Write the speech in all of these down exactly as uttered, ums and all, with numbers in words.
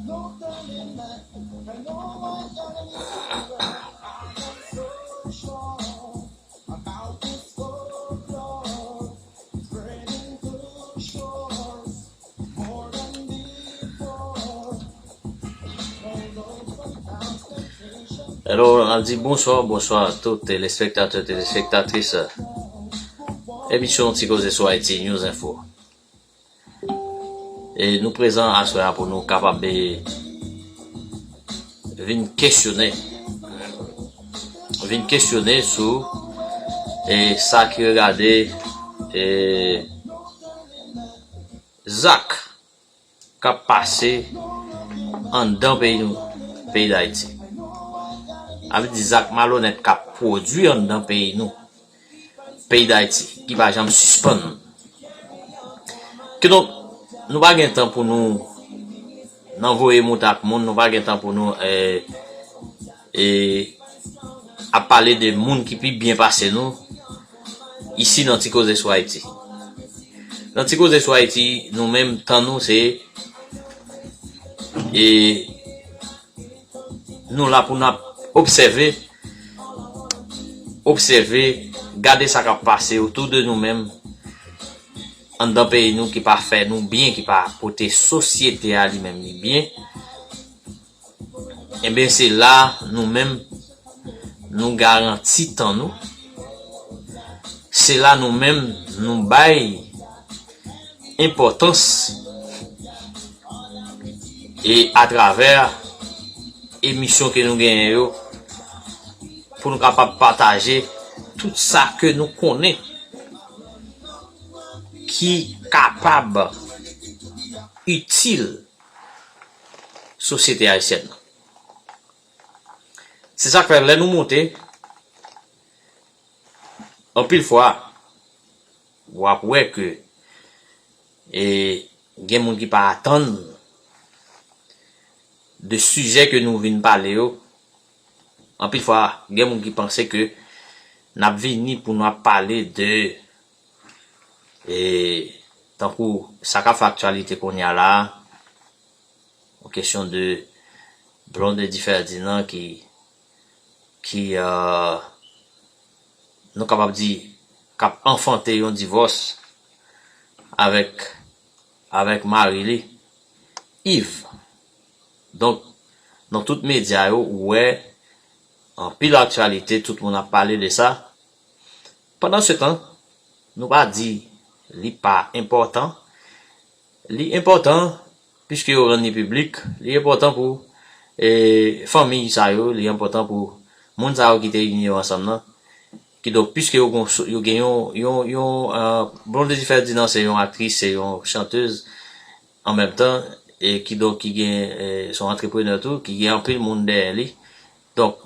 Hello, n ap di bonswa, bonswa a tout telespektatè, telespektatris emisyon Ti Koze sou Ayiti News Info. E nou prezan aswè a pou nou kapab, e, vin kesyone, vin kesyone sou, e, sa ki regade, e, zak k ap pase anndan peyi nou, peyi Dayiti. Sa vle di zak malonèt k ap pwodui anndan peyi nou, peyi Dayiti, ki pa janm sispann. Kidonk, nou pa gen tan pou nou nan voye mouta ak moun, nou pa gen tan pou nou, e, e, ap pale de moun ki pi byen pase nou isi nan Ti Koze sou Ayiti. Nan Ti Koze sou Ayiti, nou menm, tan nou se, e, nou la pou n ap obsève, obsève, gade sa k ap pase otou de nou menm, anndan peyi nou, ki pa fè nou byen, ki pa pote sosyete a li menm li byen. Enben, se la nou menm nou garanti tan nou. Se la nou menm nou bay enpòtans e atravè emisyon ke nou genyen yo pou nou kapab pataje tout sa ke nou konnen ki kapab itil sosyete ayisyèn nan. Se sa k fè lè nou monte, anpil fwa, w ap wè ke, e, gen moun ki pa atann de sijè ke nou vin pale yo. Anpil fwa, gen moun ki panse ke n ap vini pou n ap pale de, e, tankou sa k ap fè aktyalite kounye a la a, yon kesyon de Blondedy Ferdinand ki, ki, e, nou kapab di, k ap anfante yon divòs avèk, avèk mari li, Yves. Donk, nan tout medya yo, ou wè anpil aktyalite, tout moun ap pale de sa. Pandansetan, nou pa di li pa enpòtan. Li enpòtan, piske yo rann li piblik, li enpòtan pou, e, fanmi sa yo, li enpòtan pou moun sa yo ki te ini yo ansanm nan. Kidonk, piske yo gon, yo gen yon, yon, yon, e, Blondedy Ferdinand se yon aktris, se yon chantèz an menm tan, e kidonk ki gen, e, se yon antreprenè tou, ki gen anpil moun dèyè li. Donk,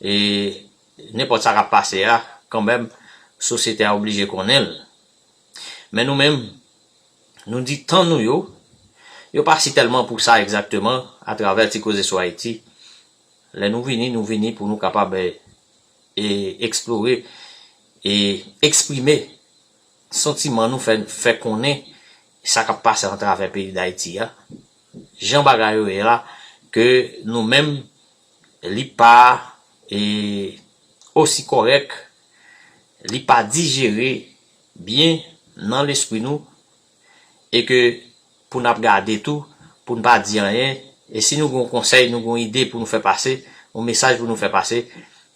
e, nenpòt sa k ap pase a, kanmenm, sosyete a oblije konnen l. Men nou menm, nou di tan nou yo, yo pa si tèlman pou sa egzakteman atravè Ti Koze sou Ayiti. Lè nou vini, nou vini pou nou kapab, e, e, eksplore e eksprime santiman nou, fè, fè konnen sa k ap pase atravè peyi Dayiti a. Jan bagay yo ye la, ke nou menm, li pa, e, osi kòrèk, li pa dijere byen nan lespri nou, e ke pou n ap gade tou, pou n pa di anyen, e si nou gen yon konsèy, nou gen yon ide pou nou fè pase, yon mesaj pou nou fè pase,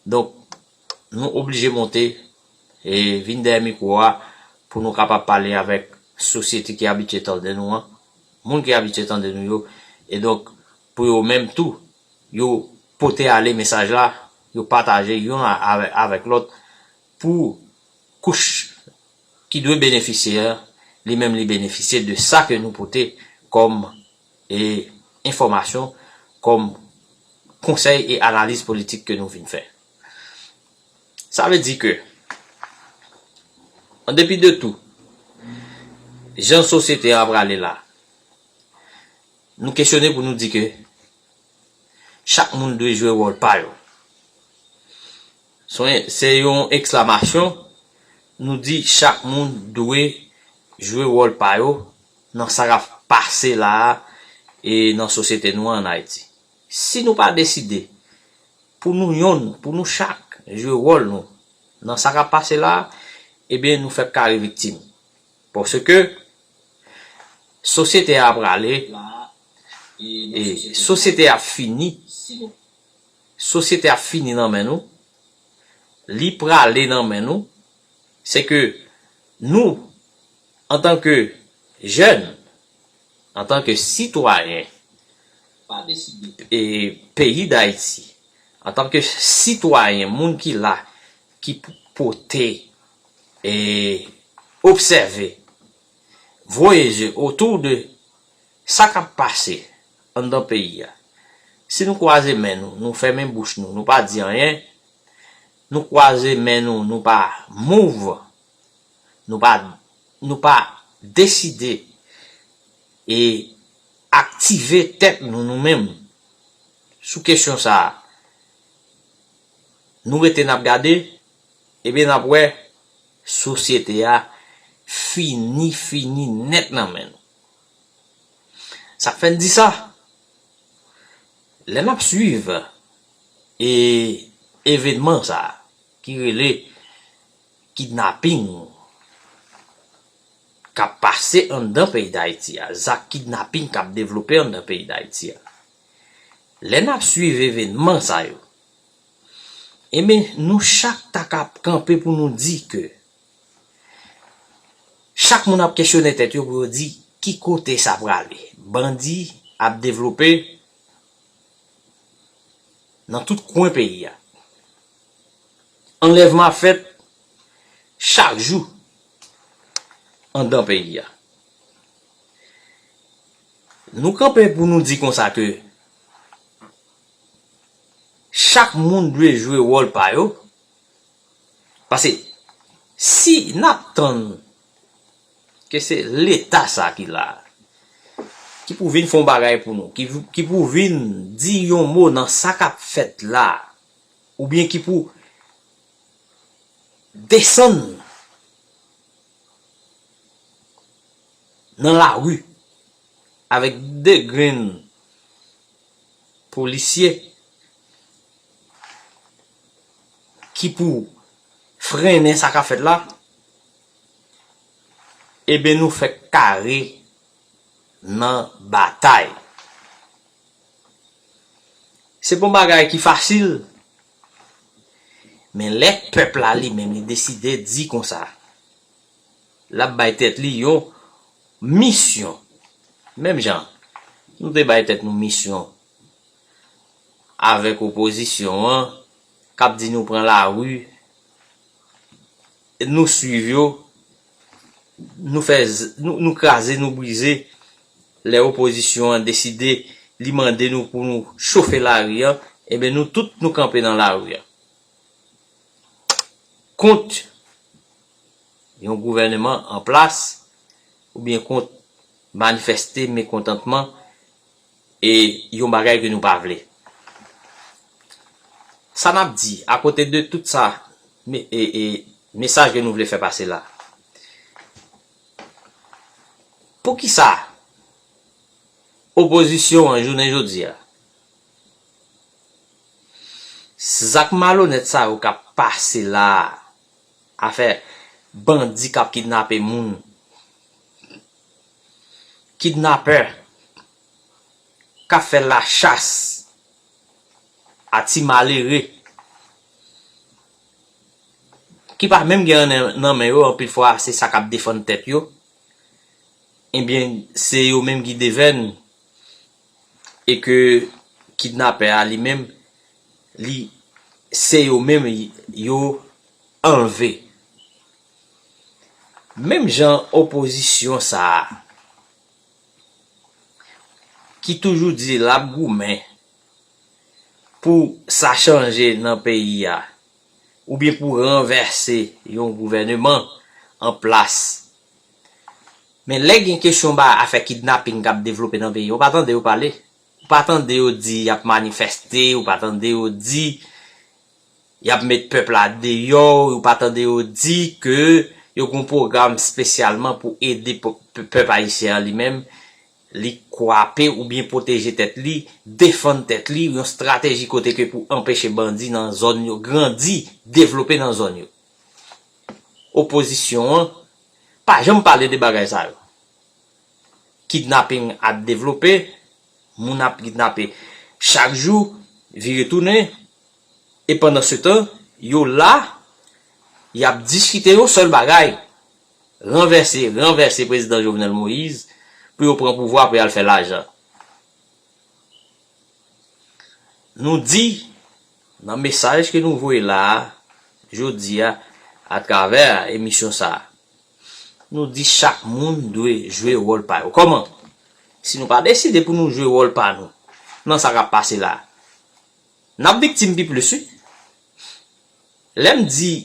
donk, nou oblije monte e vin dèyè mikwo a pou nou kapab pale avèk sosyete ki abitye tande nou an, moun ki abitye tande nou yo, e donk, pou yo menm tou, yo pote ale mesaj la, yo pataje youn a-, avè-, avèk lòt, pou kouch ki dwe benefisye a, li menm li benefisye de sa ke nou pote kòm, e, enfòmasyon, kòm konsèy e analiz politik ke nou vin fè. Sa vle di ke, an depi de tou, jan sosyete a prale la, nou kesyone pou nou di ke chak moun dwe jwe wòl pa yo. Se yon, se yon eksklamasyon, nou di chak moun dwe jwe wòl pa yo nan sa k ap pase la a, e nan sosyete nou an Ayiti. Si nou pa deside pou nou yonn, pou nou chak jwe wòl nou nan sa k ap pase la, ebyen nou fèk kare viktim. Paske sosyete a prale, e sosyete a fini, sosyete a fini nan men nou, li prale nan men nou, se ke nou, antanke jèn, antanke sitwayen, e peyi Dayiti, antanke sitwayen, moun ki la, ki p- pote, e obsève, voye je otou de sa k ap pase anndan peyi a. Si nou kwaze men nou, nou fèmen bouch nou, nou pa di anyen, nou kwaze men nou, nou pa move, nou pa, nou pa deside e aktive tèt nou, nou menm, sou kesyon sa a. Nou rete n ap gade, ebyen n ap wè sosyete a fini, fini nèt nan men nou. Sa k fè n di sa? Lè n ap swiv e evènman sa a ki rele kidnaping k ap pase anndan peyi Dayiti a, zak kidnaping k ap devlope anndan peyi Dayiti a. Lè n ap swiv evènman sa yo, ebyen nou chak ta ka kanpe pou nou di ke chak moun ap kesyone tèt yo pou yo di ki kote sa prale. Bandi ap devlope nan tout kwen peyi a. Anlèvman ap fèt chak jou anndan peyi a. Nou kanpe pou nou di konsa ke chak moun dwe jwe wòl pa yo. Paske si n ap tann ke se Leta sa ki la, ki pou vin fè yon bagay pou nou, ki, ki pou vin di yon mo nan sa k ap fèt la, oubyen ki pou desann nan lari avèk de grenn polisye ki pou frennen sa k ap fèt la, ebyen nou fèk kare nan batay. Se pa yon bagay ki fasil, men lè pèp la li menm li deside di konsa, l ap bay tèt li yon misyon. Menm jan nou te bay tèt nou misyon avèk opozisyon an, k ap di nou pran lari, nou swiv yo, nou fè, nou, nou kraze, nou brize. Lè opozisyon an deside, li mande nou pou nou chofe lari a, ebyen nou tout nou kanpe nan lari a. Kont yon gouvèneman an plas, oubyen kont manifeste mekontantman, e yon bagay ke nou pa vle. Sa n ap di, akote de tout sa, me- e- e mesaj ke nou vle fè pase la, poukisa opozisyon an jounen jodi a, zak malonèt sa yo k ap pase la a, afè bandi k ap kidnape moun, kidnapè k ap fè lachas a ti malere ki pa menm gen anyen nan men yo, anpil fwa se sa k ap defann tèt yo, ebyen se yo menm ki devèn, e ke kidnapè a li menm, li, se yo menm yo anlve. Menm jan opozisyon sa a, ki toujou di l ap goumen pou sa chanje nan peyi a, oubyen pou ranvèse yon gouvèneman an plas. Men lè gen kesyon ba afè kidnaping k ap devlope nan peyi a, ou pa tande yo pale. Ou pa tande yo di y ap manifeste, ou pa tande yo di y ap met pèp la deyò, ou pa tande yo di ke yo gen yon pwogram espesyalman pou ede pèp ayisyen an li menm. li kwape oubyen pwoteje tèt li, defann tèt li, yon estrateji kote ke pou anpeche bandi nan zòn yo grandi, devlope nan zòn yo. Opozisyon an pa janm pale de bagay sa yo. Kidnaping ap devlope, moun ap kidnape chak jou, vire tounen, e pandan se tan, yo la, y ap diskite yon sèl bagay, ranvèse, ranvèse prezidan Jovenel Moïse pou yo pran pouvwa pou y al fè lajan. Nou di, nan mesaj ke nou voye la a, jodi a, atravè emisyon sa a, nou di chak moun dwe jwe wòl pa yo. Kòman? Si nou pa deside pou nou jwe wòl pa nou nan sa k ap pase la a, n ap viktim pi plis, wi. Lè m di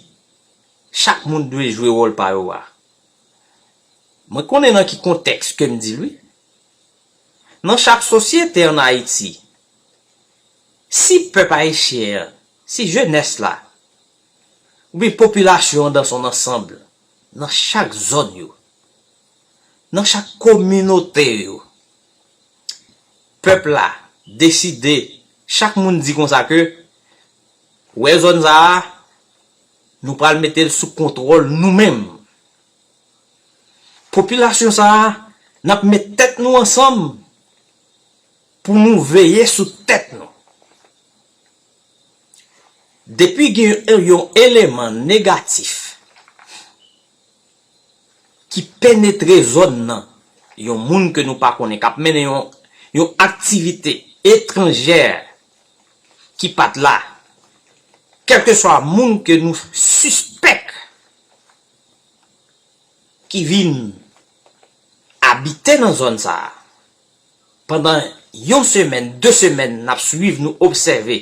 chak moun dwe jwe wòl pa yo a, mwen konnen nan ki kontèks ke m di l, wi. Nan chak sosyete ann Ayiti, si pèp ayisyen an, si jenès la, oubyen popilasyon an dans son ensemble, nan chak zòn yo, nan chak kominote yo, pèp la deside, chak moun di konsa ke, wè zòn sa a, nou pral mete l sou kontwòl nou menm. Popilasyon sa a, n ap met tèt nou ansanm pou nou veye sou tèt nou. Depi gen yon eleman negatif ki penetre zòn nan, yon moun ke nou pa konnen, k ap mennen yon, yon aktivite etranjè ki pa t la, kèlkeswa moun ke nou sispèk ki vin abite nan zòn sa a, pandan yon semèn, de semèn, n ap swiv, nou obsève,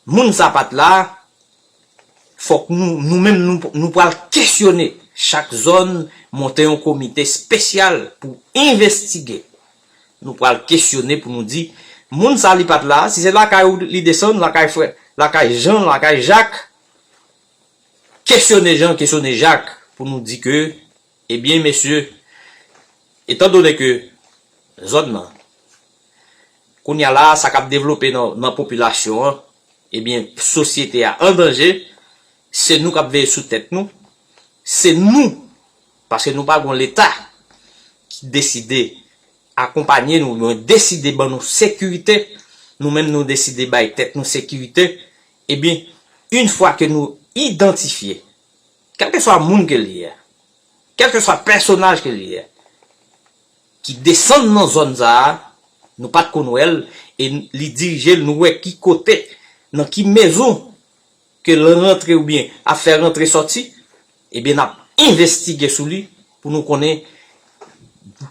moun sa pa t la, fòk nou, nou menm, nou, nou pral kesyone. Chak zòn, monte yon komite espesyal pou envestige. Nou pral kesyone pou nou di, moun sa li pa t la, si se lakay ou li desann, lakay frè, lakay Jan, lakay Jak, kesyone Jan, kesyone Jak, pou nou di ke, ebyen, mesye, etandone ke zòn nan, kounye a la, sa k ap devlope nan, nan popilasyon an, ebyen, sosyete a an danje, se nou k ap veye sou tèt nou, se nou, paske nou pa gon Leta ki deside akonpanye nou, nou deside ban nou sekirite, nou menm nou deside bay tèt nou sekirite, ebyen, yon fwa ke nou idantifye, kèlkeswa moun ke li ye, kèlkeswa pèsonaj ke li ye, ki desann nan zòn sa a, nou pa t konn wè l, e li dirije l, nou wè ki kote, nan ki mezon ke l rantre oubyen ap fè rantre sòti, ebyen, n ap envestige sou li pou nou konnen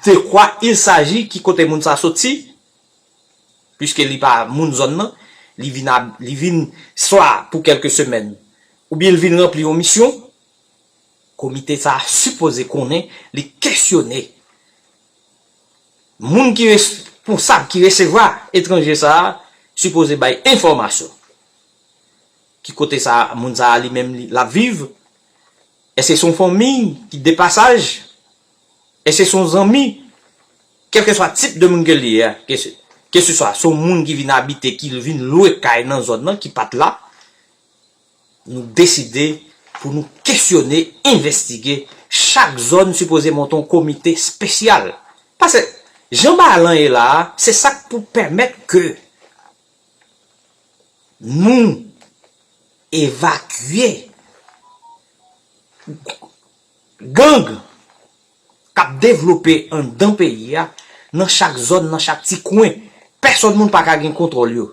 de quoi il s'agit, ki kote moun sa soti, piske li pa moun zòn nan, li vin, li vin swa pou kèlke semèn, oubyen l vin ranpli yon misyon, komite sa a sipoze konnen, li kesyone moun ki responsab, ki resevwa etranje sa a, sipoze bay enfòmasyon. Ki kote sa, moun sa a li menm li, l ap viv? Èske se yon fanmi ki de pasaj? Èske se yon zanmi? Kèlkeswa tip de moun ke li ye, ke se, ke se swa se yon moun ki vin abite, ki vin lwe kay nan zòn nan, ki pa t la, nou deside pou nou kesyone, envestige. Chak zòn sipoze monte yon komite espesyal. Paske jan bagay lan ye la a, se sa k pou pèmèt ke nou evakye gang k ap devlope anndan peyi a, nan chak zòn, nan chak ti kwen. Pèsòn moun pa ka gen kontwòl yo.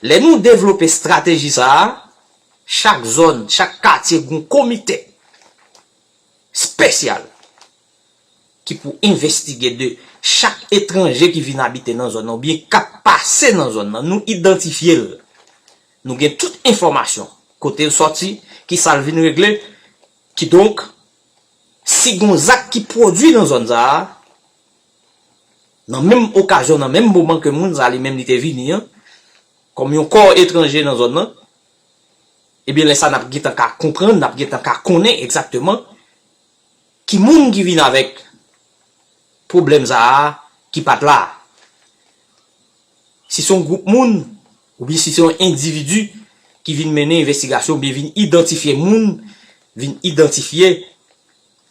Lè nou devlope estrateji sa a, chak zòn, chak katye gen yon komite espesyal ki pou envestige de chak etranje ki vin abite nan zòn nan oubyen k ap pase nan zòn nan. Nou idantifye l. Nou gen tout enfòmasyon. Kote l sòti, kisa l vin regle. Kidonk, si gen yon zak ki pwodui nan zòn sa a, nan menm okazyon, nan menm moman ke moun sa a li menm li te vini an, kòm yon kò etranje nan zòn nan, ebyen, lè sa a, n ap gentan ka konprann, n ap gentan ka konnen egzakteman ki moun ki vin avèk pwoblèm sa a ki pa t la. Si se yon gwoup moun, oubyen si se yon endividi ki vin mennen envestigasyon, oubyen vin idantifye moun, vin idantifye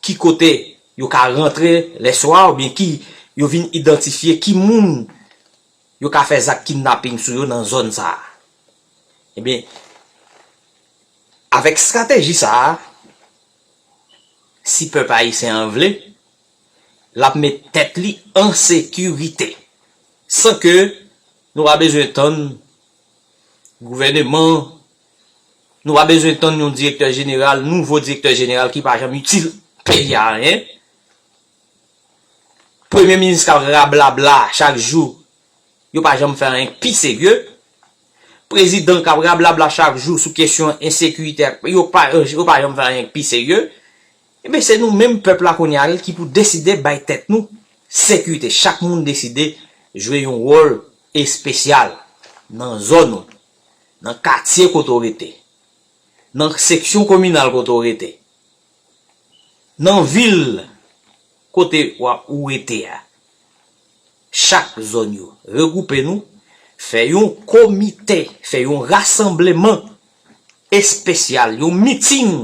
ki kote yo ka rantre lèswa, oubyen ki yo vin idantifye ki moun yo ka fè zak kidnaping sou yo nan zòn sa a. Ebyen, avèk estrateji sa a, si pèp ayisyen an vle, l ap met tèt li an sekirite, san ke nou pa bezwen tann gouvèneman, nou pa bezwen tann yon direktè jeneral, nouvo direktè jeneral ki pa janm itil peyi a anyen. Premye minis k ap rablabla chak jou, yo pa janm fè anyen k pi serye. Prezidan k ap rablabla chak jou sou kesyon ensekirite, yo pa, yo pa janm fè anyen k pi serye. Ebyen, se nou menm pèp la kounye a ki pou deside bay tèt nou sekirite. Chak moun deside jwe yon wòl espesyal nan zòn ou, nan katye kote w rete, nan seksyon kominal kote w rete, nan vil kote w ap, ou rete a. Chak zòn yo, regwoupe nou, fè yon komite, fè yon rasanbleman espesyal, yon miting.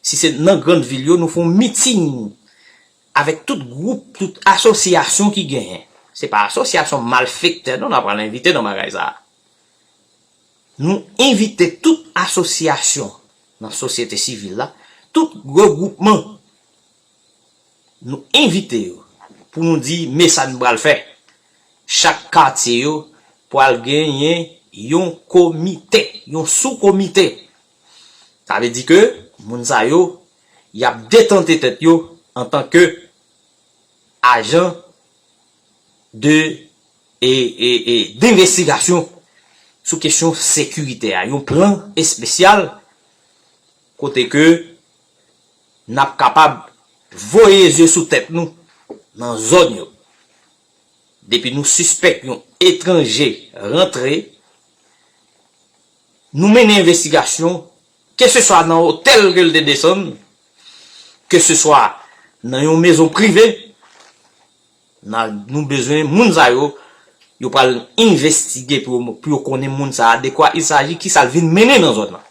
Si se nan grann vil yo, nou fè yon miting avèk tout gwoup, tout asosyasyon ki genyen. Se pa asosyasyon malfektè non n ap pral envite nan bagay sa a. Nou envite tout asosyasyon nan sosyete sivil la, tout regwoupman, nou envite yo pou nou di men sa n pral fè. Chak katye yo pral genyen yon komite, yon soukomite. Sa vle di ke moun sa yo, y ap detante tèt yo antanke ajan de, e, e, e, denvestigasyon sou kesyon sekirite a. Yon plan espesyal kote ke n ap kapab voye zye sou tèt nou nan zòn yo. Depi nou sispèk yon etranje rantre, nou mennen envestigasyon, keseswa nan otèl ke l te desann, keseswa nan yon mezon prive, n a, nou bezwen moun sa yo, yo pral envestige pou yo, pou yo konnen moun sa a de kwa il saji, kisa l vin mennen nan zòn nan.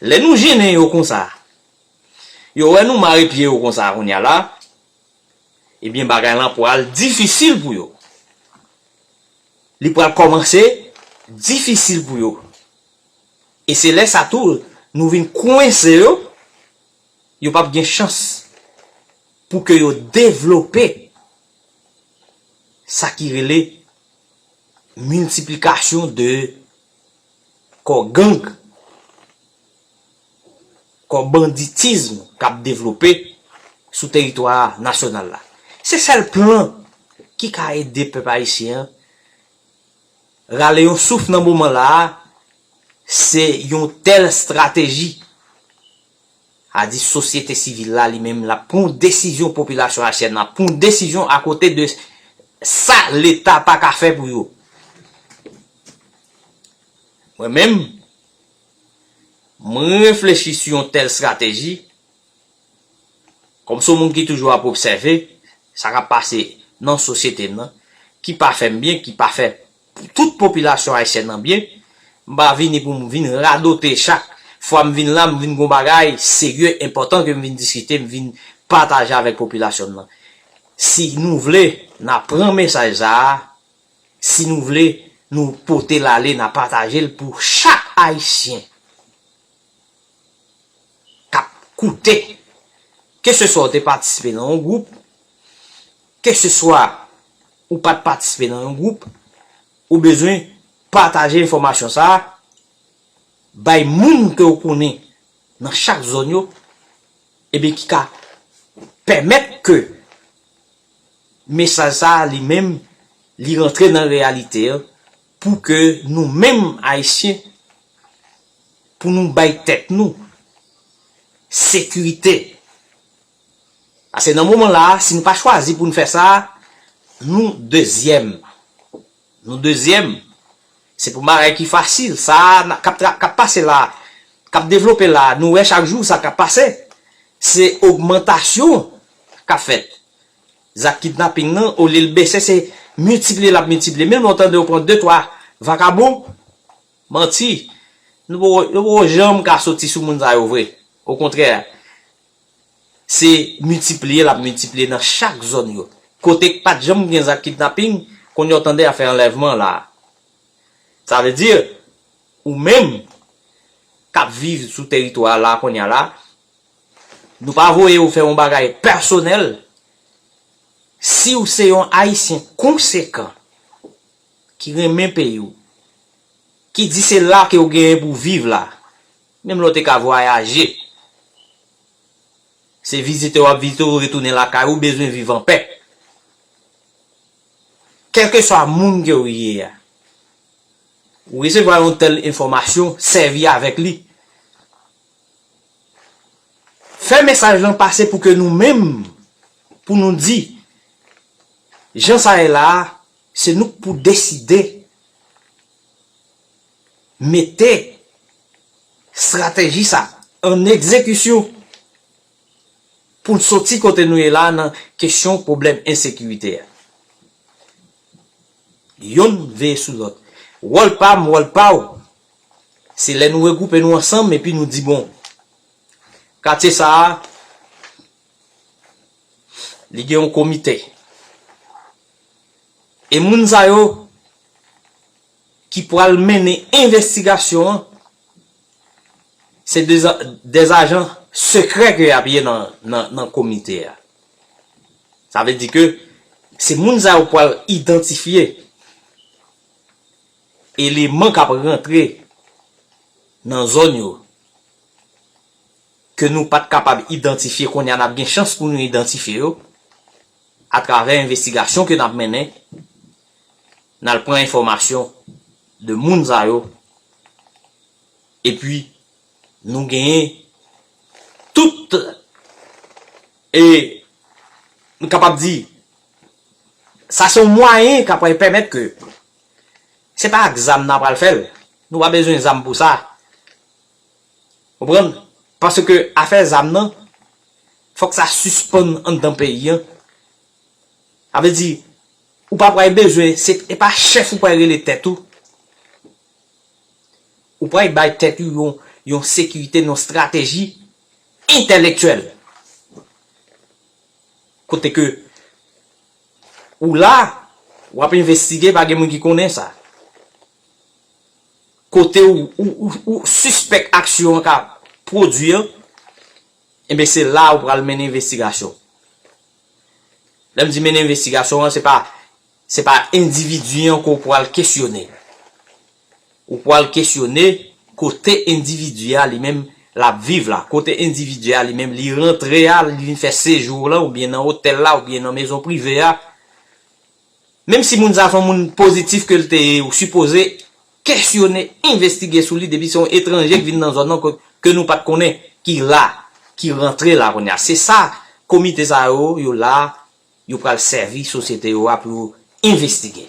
Lè nou jennen yo konsa, yo wè nou mare pye yo konsa kounye a la, ebyen bagay lan pral difisil pou yo. Li pral kòmanse difisil pou yo. E se lè sa tou, nou vin kwense yo, yo p ap gen chans pou ke yo devlope sa ki rele miltiplikasyon de kò gang, kò banditism k ap devlope sou teritwa nasyonal la. Se sèl plan ki ka ede pèp ayisyen an rale yon souf nan moman la a, se yon tèl estrateji. A di sosyete sivil la li menm l ap pran yon desizyon, popilasyon ayisyèn nan ap pran yon desizyon akote de sa Leta pa ka fè pou yo. Mwen menm, mwen reflechi sou yon tèl estrateji, kòm se yon moun ki toujou ap obsève sa k ap pase nan sosyete m nan, ki pa fè m byen, ki pa fè tout popilasyon ayisyèn nan byen, m pa vini pou m vin radote chak fwa m vin la, m vin gon bagay serye, enpòtan ke m vin diskite, m vin pataje avèk popilasyon m nan. Si nou vle, n a pran mesaj sa a, si nou vle, nou pote l ale, n a pataje l pou chak ayisyen k ap koute. Keseswa w te patisipe nan yon gwoup, keseswa ou pa t patisipe nan yon gwoup, ou bezwen pataje enfòmasyon sa a bay moun ke w konnen nan chak zòn yo, ebyen ki ka pèmèt ke mesaj sa a li menm, li rantre nan reyalite an, pou ke nou menm ayisyen, pou nou bay tèt nou sekirite. Paske nan moman la a, si nou pa chwazi pou n fè sa, nou dezyèm. Nou dezyèm. Se pou bagay ki fasil. Sa a k ap tra-, k ap pase la, k ap devlope la, nou wè chak jou sa k ap pase. se ogmantasyon k ap fèt. Zak kidnaping nan, olye l bese, se miltipliye l ap miltipliye. Menm lè w tande yo pran de, twa vakabon, manti. Nou poko, yo poko janm ka soti sou moun sa yo vre. Okontrè, se miltipliye l ap miltipliye nan chak zòn yo. Kote k pa t janm gen zak kidnaping, kounye a w tande afè anlèvman la. Sa vle di, ou menm k ap viv sou teritwa a la kounye a la, nou pa voye w fè yon bagay pèsonèl. Si w se yon Ayisyen konsekan, ki renmen peyi w, ki di se la ke w genyen pou w viv la, menm lè w te ka vwayaje, se vizite w ap vizite w, retounen lakay ou, bezwen viv anpè. Kèlkeswa moun ke w ye a, ou resevwa yon tèl enfòmasyon, sèvi avèk li. Fè mesaj lan pase pou ke nou menm, pou nou di, jan sa ye la a, se nou k pou deside mete estrateji sa an egzekisyon pou n soti kote nou ye la nan kesyon pwoblèm ensekirite a. Yonn veye sou lòt. Wòl pa m, wòl pa w, se lè nou regwoupe nou ansanm epi nou di, bon, katye sa a, li gen yon komite. E moun sa yo ki pral mennen envestigasyon an, se de, de ajan sekrè ke y ap ye nan, nan, nan komite a. Sa vle di ke se moun sa yo pral idantifye eleman k ap rantre nan zòn yo, ke nou pa t kapab idantifye, kounye a n ap gen chans pou nou idantifye yo atravè envestigasyon ke n ap mennen. N al pran enfòmasyon de moun sa yo, epi nou genyen tout, e nou kapab di, sa se yon mwayen k ap pèmèt ke se pa ak zam n a pral fè l. Nou pa bezwen zam pou sa. Konprann? Paske afè zam nan, fòk sa sispann anndan peyi a. Sa vle di, ou pa pral bezwen, se, e pa chèf ou pral rele tèt ou. Ou pral bay tèt ou yon, yon sekirite, yon estrateji entèlektyèl. Kote ke ou la, w ap envestige, pa gen moun ki konnen sa. Kote ou, ou, ou, ou sispèk aksyon an ka pwodui an, enben se la ou pral mennen envestigasyon. Lè m di mennen envestigasyon an, se pa, se pa endividi an ke w pral kesyone. Ou pral kesyone kote endividi a li menm l ap viv la, kote endividi a li menm li rantre a, li vin fè sejou la, oubyen nan otèl la, oubyen nan mezon prive a. Menm si moun sa se yon moun pozitif ke l te ye, ou sipoze kesyone, envestige sou li, depi se yon etranje k vin nan zòn nan ke, ke nou pa t konnen, ki la, ki rantre la kounye a. Se sa komite sa yo, yo la, yo pral sèvi sosyete yo a pou yo envestige.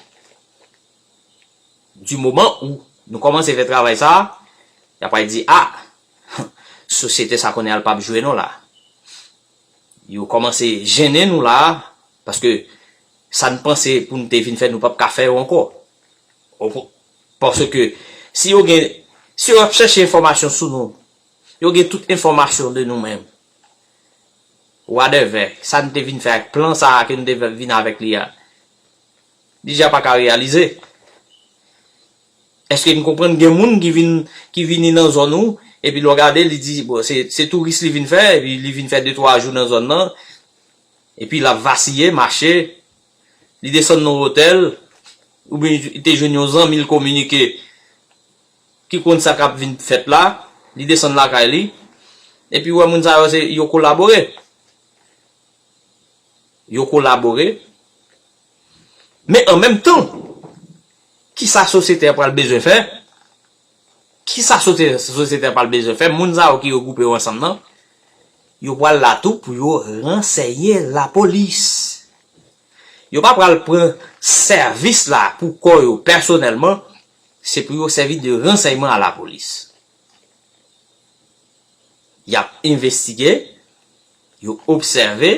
Di moman ou nou kòmanse fè travay sa a, y ap pral di, a, sosyete sa kounye a l p ap jwe non la. Yo kòmanse jennen nou la a, paske sa n panse pou n te vin fè, nou p ap ka fè yo ankò. Ou konprann? Paske si yo gen, si yo ap chèche enfòmasyon sou nou, yo gen tout enfòmasyon de nou menm. Wadèvè, sa n te vin fè ak plan sa a ke n te vin avèk li a, li ja pa ka reyalize. Èske n konprann gen moun ki vin, ki vini nan zòn ou, epi lè w gade, li di, bon, se, se touris li vin fè, epi li vin fè de twa jou nan zòn nan, epi l ap vasiye, mache, li desann nan otèl, oubyen li te jwenn yon zanmi l kominike, ki konn sa k ap vin fèt la, li desann lakay li, epi w wè moun sa yo se, yo kolabore. Yo kolabore. Men an menm tan, kisa sosyete a pral bezwen fè? Kisa sote-, sosyete a pral bezwen fè? Moun sa yo ki regwoupe yo ansanm nan, yo pral la tou pou yo ransèye lapolis. Yo pa pral pran sèvis la pou kò yo pèsonèlman, se pou yo sèvi de ransèyman a lapolis. Y ap envestige, yo obsève,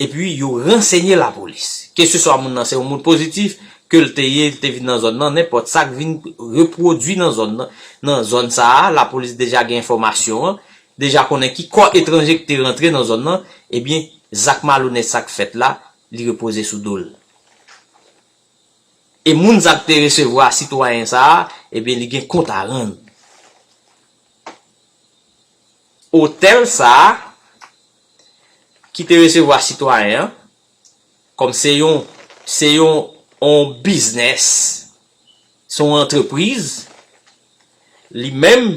epi yo ransenye lapolis. Keseswa moun nan se yon moun pozitif, ke l te ye, l te vin nan zòn nan, nenpòt sa k vin repwodui nan zòn nan, nan zòn sa a, lapolis deja gen enfòmasyon an, deja konnen ki kò etranje ki te rantre nan zòn nan, ebyen, zak malonèt sa k fèt la, li repoze sou do l. E moun sa k te resevwa sitwayen sa a, ebyen, li gen kont a rann. Otèl sa a, ki te resevwa sitwayen an, kòm se yon, se yon, yon biznès, se yon antrepriz, li menm,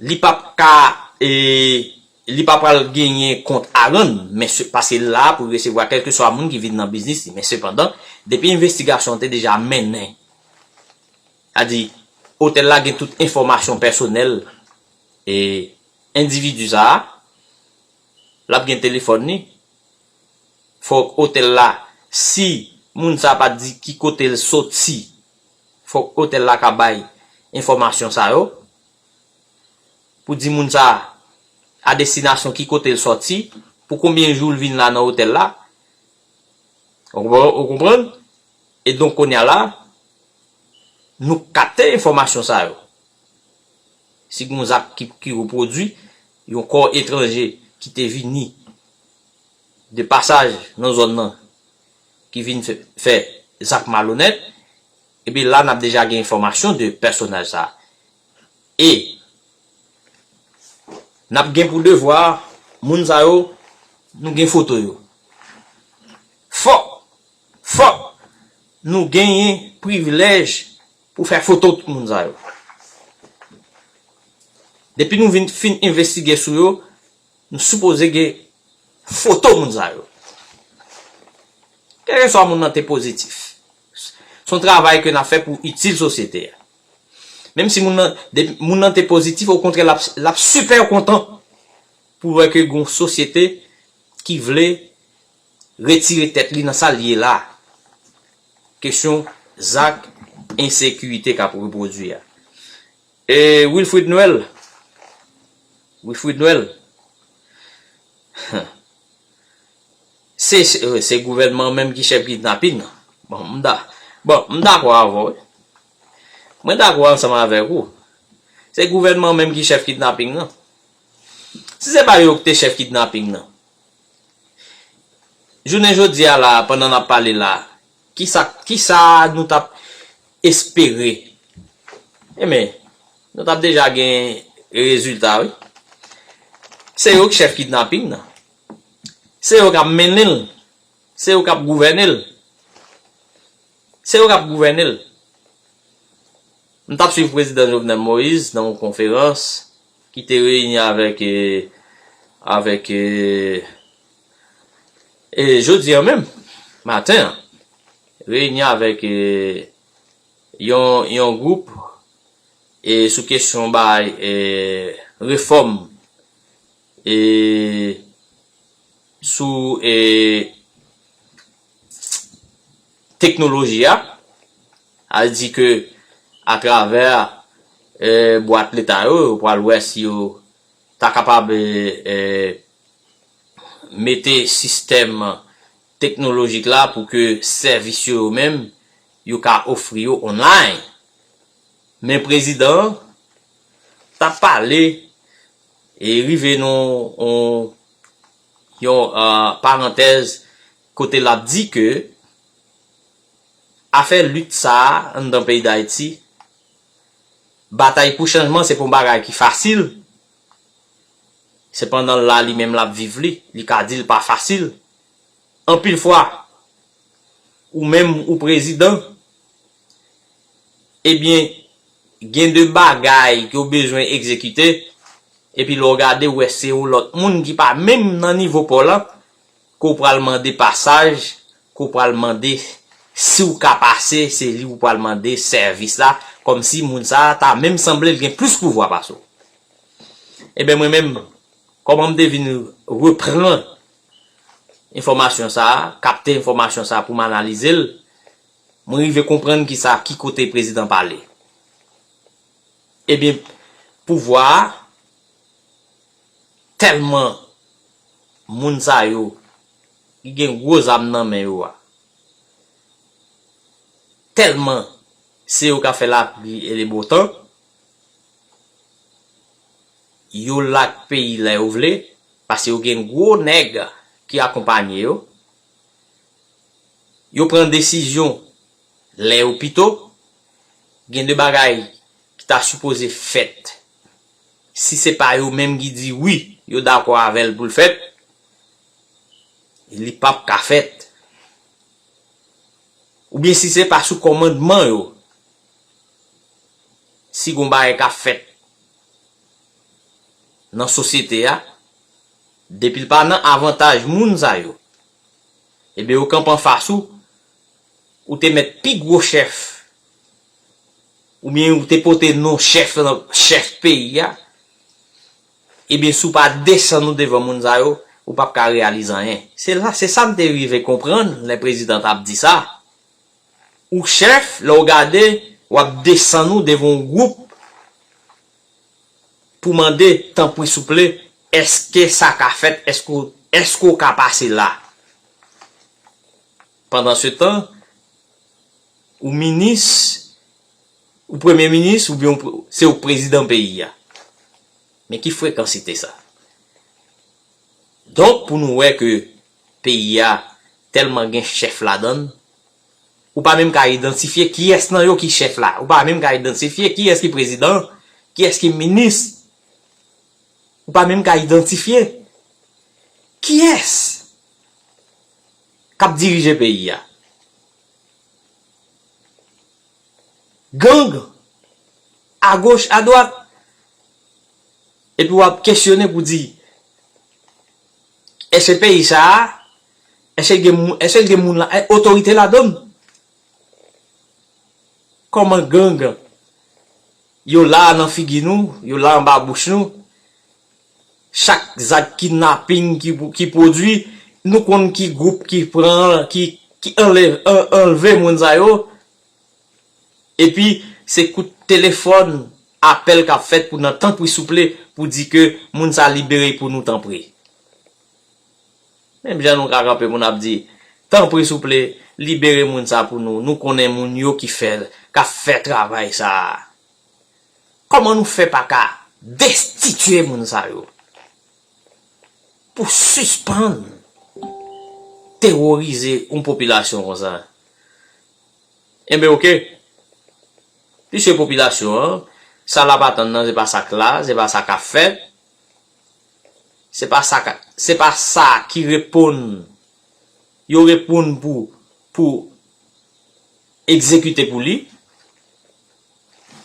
li p ap ka, e, li pa pral genyen kont a rann, men se, paske l la pou resevwa kèlkeswa moun ki vin nan biznis li. Men sepandan, depi envestigasyon an te deja mennen, sa di, otèl la gen tout enfòmasyon pèsonèl, e, endividi sa a, l ap gen telefòn li, fòk otèl la, si moun sa a pa di ki kote l soti, fòk otèl la ka bay enfòmasyon sa yo, pou di moun sa a, a destinasyon ki kote l sòti, pou konbyen jou l vin la nan otèl la. Ou konprann? Ou konprann? E donk, kounye a la, nou kapte enfòmasyon sa yo. Si gen yon zak ki, ki repwodui, yon kò etranje ki te vini de pasaj nan zòn nan, ki vin fè, fè zak malonèt, ebyen la, n ap deja gen enfòmasyon de pèsonaj sa a. E n ap gen pou devwa, moun sa yo, nou gen foto yo. Fòk, fòk nou genyen privilèj pou fè foto tout moun sa yo. Depi nou vin fin envestige sou yo, nou sipoze gen foto moun sa yo. Kèlkeswa moun nan te pozitif, se yon travay ke n ap fè pou itil sosyete a. Menm si moun nan, depi moun nan te pozitif, okontrè, l ap, l ap sipè kontan pou wè ke gen yon sosyete ki vle retire tèt li nan sa l ye la. Kesyon zak ensekirite k ap repwodui a. E Wilfrid Noël, Wilfrid Noël, se, se, se gouvènman an menm ki chèf kidnaping nan. Bon, m da, bon, m dakò avè w, wi. Mwen dakò ansanm avèk ou. Se gouvènman an menm ki chèf kidnaping nan. Si se pa yo ki te chèf kidnaping nan, jounen jodi a la, pandan n ap pale la, kisa, kisa nou t ap espere? Enben, nou t ap deja gen rezilta, wi. Se yo k chèf kidnaping nan. Se yo k ap mennen l. Se yo k ap gouvène l. Se yo k ap gouvène l. M t ap swiv prezidan Jovenel Moïse nan yon konferans ki te reyini avèk, e, avèk, e, e, jodi a menm, maten an, reyini avèk, e, yon, yon gwoup, e, sou kesyon bay, e, refòm, e, sou, e, teknoloji a, a di ke atravè, e, bwat leta yo, yo pral wè si yo ta kapab, e, e, mete sistèm teknolojik la pou ke sèvis yo, yo menm, yo ka ofri yo online. Men prezidan an t ap pale e rive nan yon, yon, e, parantèz kote l ap di ke afè lit sa a anndan peyi Dayiti, batay pou chanjman se pa yon bagay ki fasil. Sepandan, la, li menm l ap viv li, li ka di l pa fasil. Anpil fwa, ou menm, ou prezidan, ebyen, gen de bagay ke w bezwen egzekite, epi lè w gade, w wè se yon lòt moun ki pa menm nan nivo pa w lan, ke w pral mande pasaj, ke w pral mande si w ka pase, se li w pral mande sèvis la, kòmsi moun sa a ta menm sanble l gen plis pouvwa pase w. Ebyen, mwen menm, kòman m te vin reprann enfòmasyon sa a, kapte enfòmasyon sa a pou m analize l, mwen rive konprann kisa, ki kote prezidan pale. Ebyen, pouvwa a tèlman moun sa yo ki gen gwo zam nan men yo a, tèlman se yo k ap fè lapli e le bon tan, yo lak peyi lè yo vle, paske yo gen gwo nèg ki akonpanye yo. Yo pran desizyon lè yo pito. Gen de bagay ki ta sipoze fèt. Si se pa yo menm ki di wi, yo dakò avè l pou l fèt, li p ap ka fèt. Oubyen si se pa sou kòmandman yo, si gon bagay k ap fèt nan sosyete a, depi l pa nan avantaj moun sa yo, ebyen yo kanpe anfas ou, ou te mèt pi gwo chèf, oubyen ou te pote non chèf, chèf peyi a, ebyen si w pa desann ou devan moun sa yo, ou p ap ka reyalize anyen. Se la, se sa m te rive konprann lè prezidan t ap di sa. Ou chèf, lè w gade, w ap desann ou devan yon gwoup pou mande, tanpri souple, èske sa ka fèt? Èske w, èske w ka pase la? Pandansetan, ou minis, ou premye minis, oubyen ou pre-, se ou prezidan peyi a. Men ki frekansite sa? Donk, pou nou wè ke peyi a tèlman gen chèf ladan l, ou pa menm ka idantifye kiyès nan yo ki chèf la. Ou pa menm ka idantifye kiyès ki prezidan, kiyès ki minis. Ou pa menm ka idantifye kiyès k ap dirije peyi a. Gang, agoch, adwat. Epi w ap kesyone pou di, èske peyi sa a, èske l gen moun, èske l gen moun la, otorite ladan l? Kòman gang yo la nan figi nou, yo la anba bouch nou? Chak zak kidnaping ki, ki pwodui, nou konn ki gwoup ki pran, ki, ki anlè-, an-, anlve moun sa yo. Epi, se kout telefòn, apèl k ap fèt pou nan tanpri souple, pou di ke moun sa libere pou nou tanpri. Menm jan nou ka kanpe pou n ap di, tanpri souple, libere moun sa pou nou. Nou konnen moun yo ki fè, k ap fè travay sa a. Kòman nou fè pa ka destitye moun sa yo? Pou sispann teworize yon popilasyon konsa. Enben, oke. Piske popilasyon an, sa l ap atann nan, se pa sa k la, se pa sa k ap fèt. Se pa sa ka, se pa sa ki reponn, yo reponn pou, pou egzekite pou li.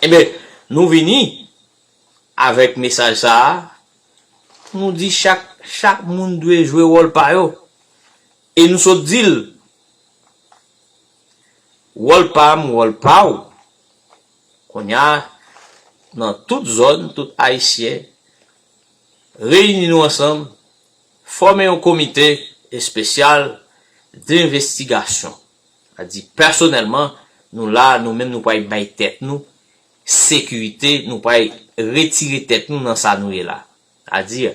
Enben, nou vini avèk mesaj sa a, nou di chak, chak moun dwe jwe wòl pa yo. E nou sot di l, wòl pa m, wòl pa w. Kounye a, nan tout zòn, tout Ayisyen, reyini nou ansanm, fòme yon komite espesyal denvestigasyon. Sa di, pèsonèlman, nou la, nou menm, nou pral bay tèt nou sekirite, nou pral retire tèt nou nan sa nou ye la. Sa di,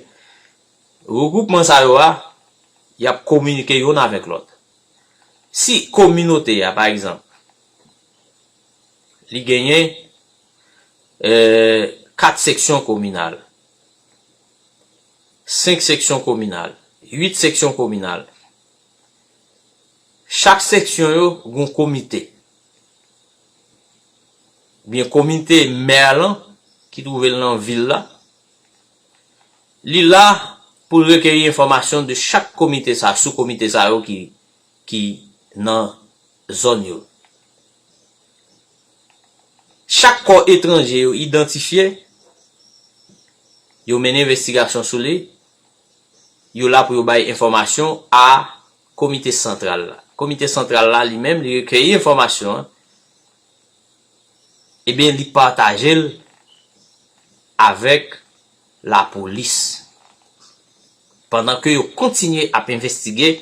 regwoupman sa yo a, y ap kominike youn avèk lòt. Si kominote a, pa egzanp, li genyen, eh, kat seksyon kominal, senk seksyon kominal, uit seksyon kominal. Chak seksyon yo gon komite. Oubyen komite mè lan ki twouve l nan vil la. Li la pou l rekeri enfòmasyon de chak komite sa, sou komite sa yo ki, ki nan zòn yo. Chak kò etranje yo idantifye, yo mennen envestigasyon sou li, yo la pou yo bay enfòmasyon a komite santral la. Komite santral la, li menm, li rekèyi enfòmasyon an, ebyen, li pataje l avèk lapolis. Pandan ke yo kontinye ap envestige,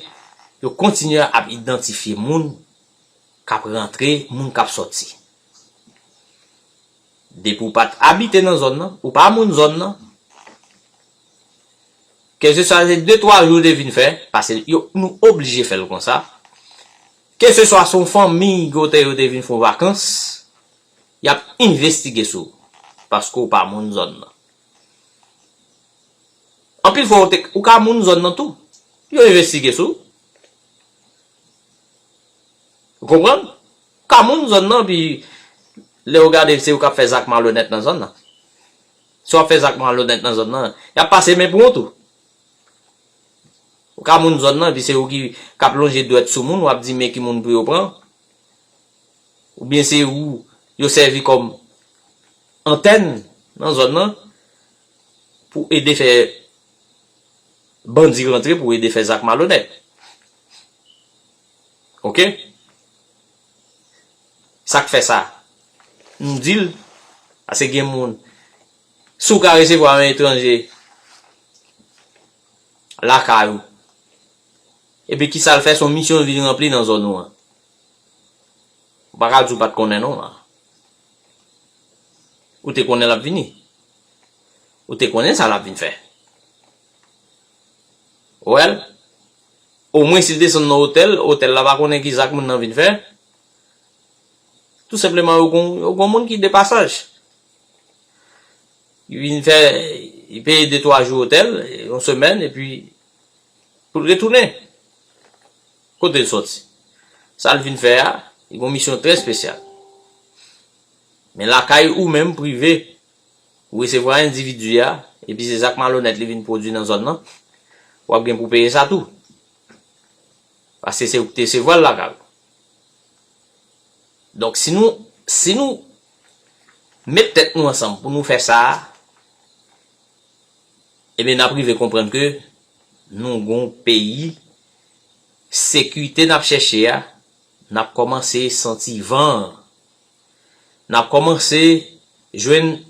yo kontinye ap idantifye moun k ap rantre, moun k ap sòti. Depi w pa t abite nan zòn nan, ou pa moun zòn nan, Kèlkeswa se de twa jou yo te vin fè, paske yo, nou oblije fè l konsa. Kèlkeswa se yon fanmi kote yo te vin fè yon vakans, y ap envestige sou ou, paske w pa moun zòn nan. Anpil fwa, ou te, ou ka moun zòn nan tou. Yo envestige sou ou. Ou konprann? Ou ka moun zòn nan, pi lè yo gade, se ou k ap fè zak malonèt nan zòn nan. Si w ap fè zak malonèt nan zòn nan, y ap pase men pou ou tou. Ou ka moun zòn nan, pi se ou ki, k ap lonje dwèt sou moun, w ap di men ki moun pou yo pran. Oubyen se ou yo sèvi kòm antèn nan zòn nan pou ede fè bandi rantre, pou ede fè zak malonèt. Oke? Sa k fè sa? M di l, paske gen moun, si w ka resevwa yon etranje lakay ou, epi kisa l fè, se yon misyon l vin ranpli nan zòn ou an. Ou pa ka di w pa t konnen non. Ou te konnen l ap vini. Ou te konnen sa l ap vin fè. Ou wè l? Omwen si l desann nan otèl, otèl la pa konnen ki zak moun nan vin fè. Tou senpleman, yo gon, yo gon moun ki de pasaj. Li vin fè, li peye de twa jou otèl, yon semèn, epi pou l retounen. Kote l soti? Sa l vin fè a, li gon misyon trè espesyal. Men lakay ou menm, prive, ou resevwa endividi a, epi se zak malonèt li vin pwodui nan zòn nan, w ap gen pou peye sa tou. Paske se ou ki te resevwa l lakay ou. Donk, si nou, si nou met tèt nou ansanm pou nou fè sa a, ebyen, n ap rive konprann ke nou gon peyi, sekirite n ap chèche a, n ap kòmanse santi van an. N ap kòmanse jwenn,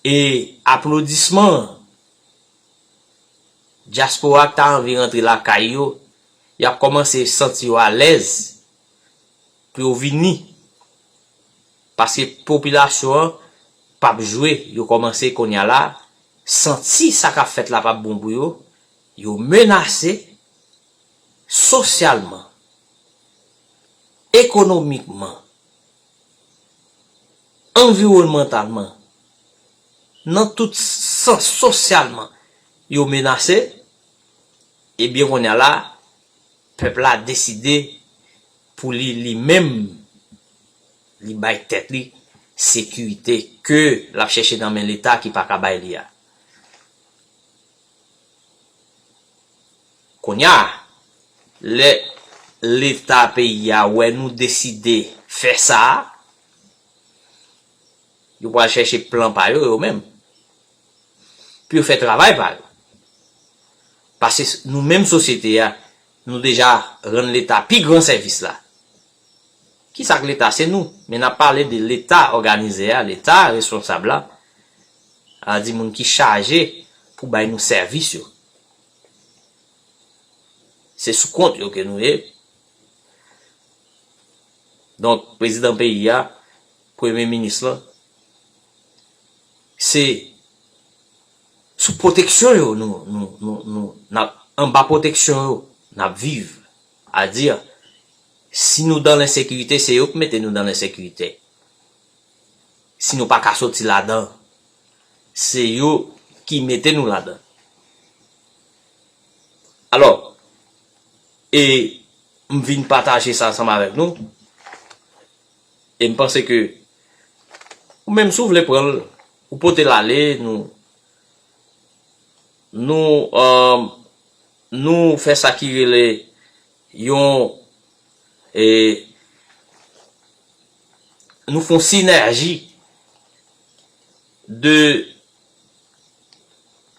e, aplodisman an. Dyaspora k ta anvi rantre lakay yo, y ap kòmanse santi yo alèz pou yo vini. Paske popilasyon an p ap jwe, yo kòmanse kounye a la santi sa k ap fèt la p ap bon pou yo, yo menase sosyalman, ekonomikman, anviwònmantalman, nan tout sans, sosyalman, yo menase, ebyen, kounye a la, pèp la deside pou li, li menm, li bay tèt li sekirite ke l ap chèche nan men Leta ki pa ka bay li a. Kounye a, lè Leta peyi a wè nou deside fè sa a, yo pral chèche plan pa yo, yo menm, pou yo fè travay pa yo. Paske s-, nou menm sosyete a, nou deja rann Leta pi gran sèvis la. Kisa k Leta? Se nou. Men n ap pale de Leta òganize a, Leta responsab la, a di moun ki chaje pou bay nou sèvis yo. Se sou kont yo ke nou ye. Donk, prezidan peyi a, premye minis lan, se sou pwoteksyon yo nou, nou, nou, nou, n ap, anba pwoteksyon yo n ap viv. A di, si nou dan lensekirite, se yo k mete nou dan lensekirite. Si nou pa ka soti ladan, se yo ki mete nou ladan. Alò, e m vin pataje sa ansanm avèk nou. E m panse ke ou menm, si w vle pran l, ou pote l ale, nou, nou, eh, nou fè sa ki rele yon, e, nou fè yon sinèji de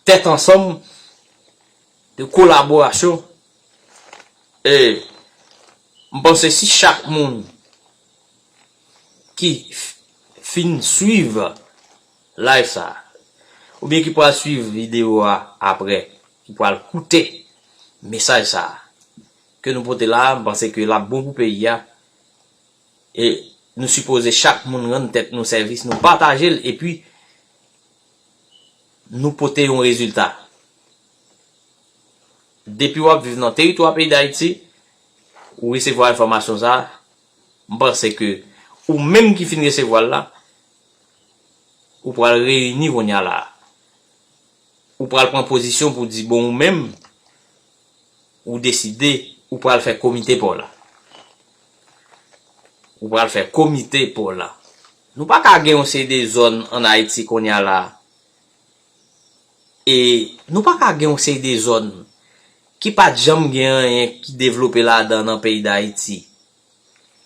tèt ansanm, de kolaborasyon. E m panse si chak moun ki f-, fin swiv live sa a, oubyen ki pral swiv videyo a apre, ki pral koute mesaj sa a ke nou pote la a, m panse ke l ap bon pou peyi a. E nou sipoze chak moun rann tèt nou sèvis, nou pataje l, epi nou pote yon rezilta. Depi w ap viv nan teritwa peyi Dayiti, ou resevwa enfòmasyon sa a, m panse ke ou menm ki fin resevwa l la, ou pral reyini kounye a la. Ou pral pran pozisyon pou di, bon, ou menm, ou deside, ou pral fè komite pa w la. Ou pral fè komite pa w la. Nou pa ka gen yon seri de zòn ann Ayiti kounye a la. E nou pa ka gen yon seri de zòn ki pa t janm gen anyen ki devlope ladan nan peyi Dayiti.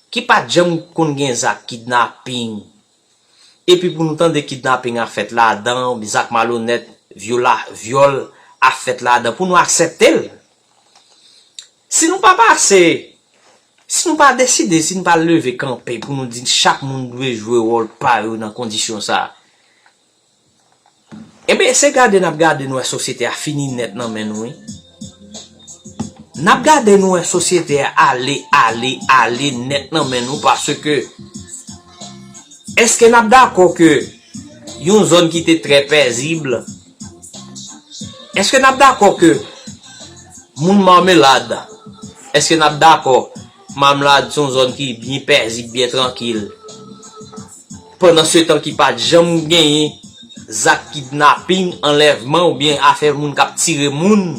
Ki pa t janm konn gen zak kidnaping. Epi pou nou tande kidnaping ap fèt ladan, zak malonèt, vyola, vyòl ap fèt ladan, pou nou aksepte l. Si nou pa pase, si nou pa deside, si nou pa leve kanpe pou nou di chak moun dwe jwe wòl pa yo nan kondisyon sa a, Enben, se gade n ap gade nou wè sosyete a fini nèt nan men nou, wi. N ap gade nou wè sosyete a ale, ale, ale nèt nan men nou, paske èske n ap dakò ke yon zòn ki te trè pèzib, èske n ap dakò ke moun Mamelad, èske n ap dakò Mamelad se yon zòn ki byen pèzib, byen trankil? Pandan se tan ki pa t janm genyen zak kidnaping, anlèvman oubyen afè moun k ap tire moun,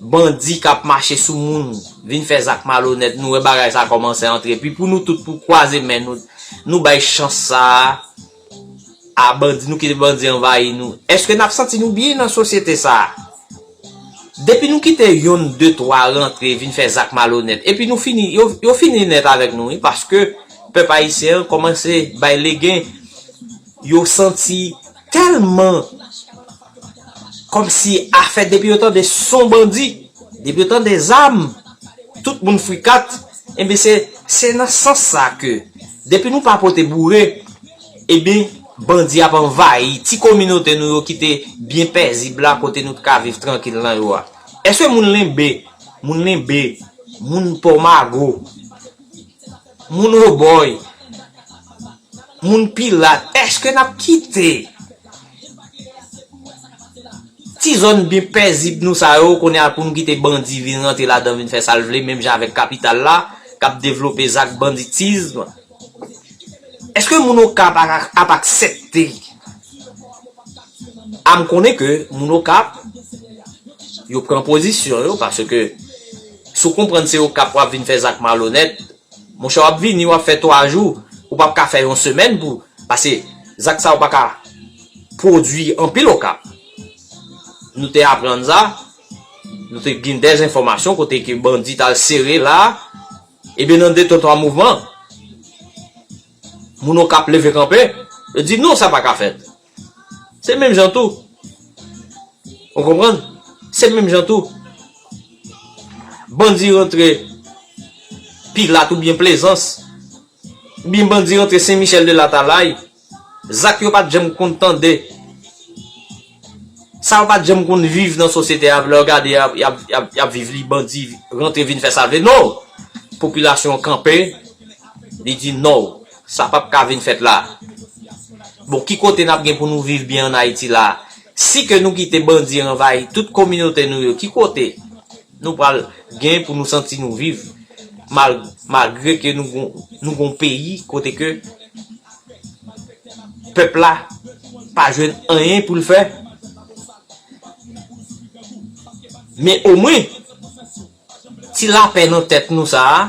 bandi k ap mache sou moun, vin fè zak malonèt, nou wè bagay sa kòmanse antre. Epi pou nou tout pou kwaze men nou, nou bay chans sa a a bandi, nou kite bandi anvayi nou. Èske n ap santi nou byen nan sosyete sa a? Depi nou kite yonn, de, twa rantre vin fè zak malonèt, epi nou fini, yo, yo fini nèt avèk nou, wi, paske pèp ayisyen an kòmanse bay legen, yo santi tèlman kòmsi afè depi yo tande son bandi, depi yo tande zam, tout moun frikat, enben se, se nan sans sa ke depi nou pa pote boure, ebyen, bandi ap anvayi ti kominote nou yo ki te byen pèzib la, kote nou t ka viv trankil nan yo a. Èske moun Lenbe, moun Lenbe, moun Pòmago, moun Obòy, moun Pilat, èske n ap kite ti zòn byen pèzib nou sa yo, kounye a pou nou kite bandi vin rantre ladan, vin fè sa l vle, menm jan avèk kapital la, k ap devlope zak banditizm? Èske moun Okap ap, ap aksepte? A m konnen ke moun Okap, yo pran pozisyon yo, paske si w konprann se Okap w ap vin fè zak malonèt, monchè, w ap vini, w ap fè twa jou, ou p ap ka fè yon semèn pou, paske zak sa yo pa ka pwodui anpil Okap. Nou te aprann sa, nou te gen dèzenfòmasyon kote ke bandi t al sere la, ebyen nan de twa mouvman, moun Okap leve kanpe, yo di non, sa pa ka fèt. Se menm jan tou. Ou konprann? Se menm jan tou. Bandi rantre Pilat oubyen Plezans, oubyen bandi rantre Sen Michèl de Latalay, zak yo pa t janm konn tande. Sa yo pa t janm konn viv nan sosyete a, lè w gade y ap, y ap, y ap, y ap viv li, bandi rantre vin fè sa l vle. Non! Popilasyon an kanpe, li di non, sa p ap ka vin fèt la. Bon, ki kote n ap gen pou nou viv byen ann Ayiti la? Si ke nou kite bandi anvayi tout kominote nou yo, ki kote nou pral gen pou nou santi nou viv, mal, malgre ke nou gon, nou gon peyi kote ke pèp la pa jwenn anyen pou l fè? Men omwen, ti lapè nan tèt nou sa a,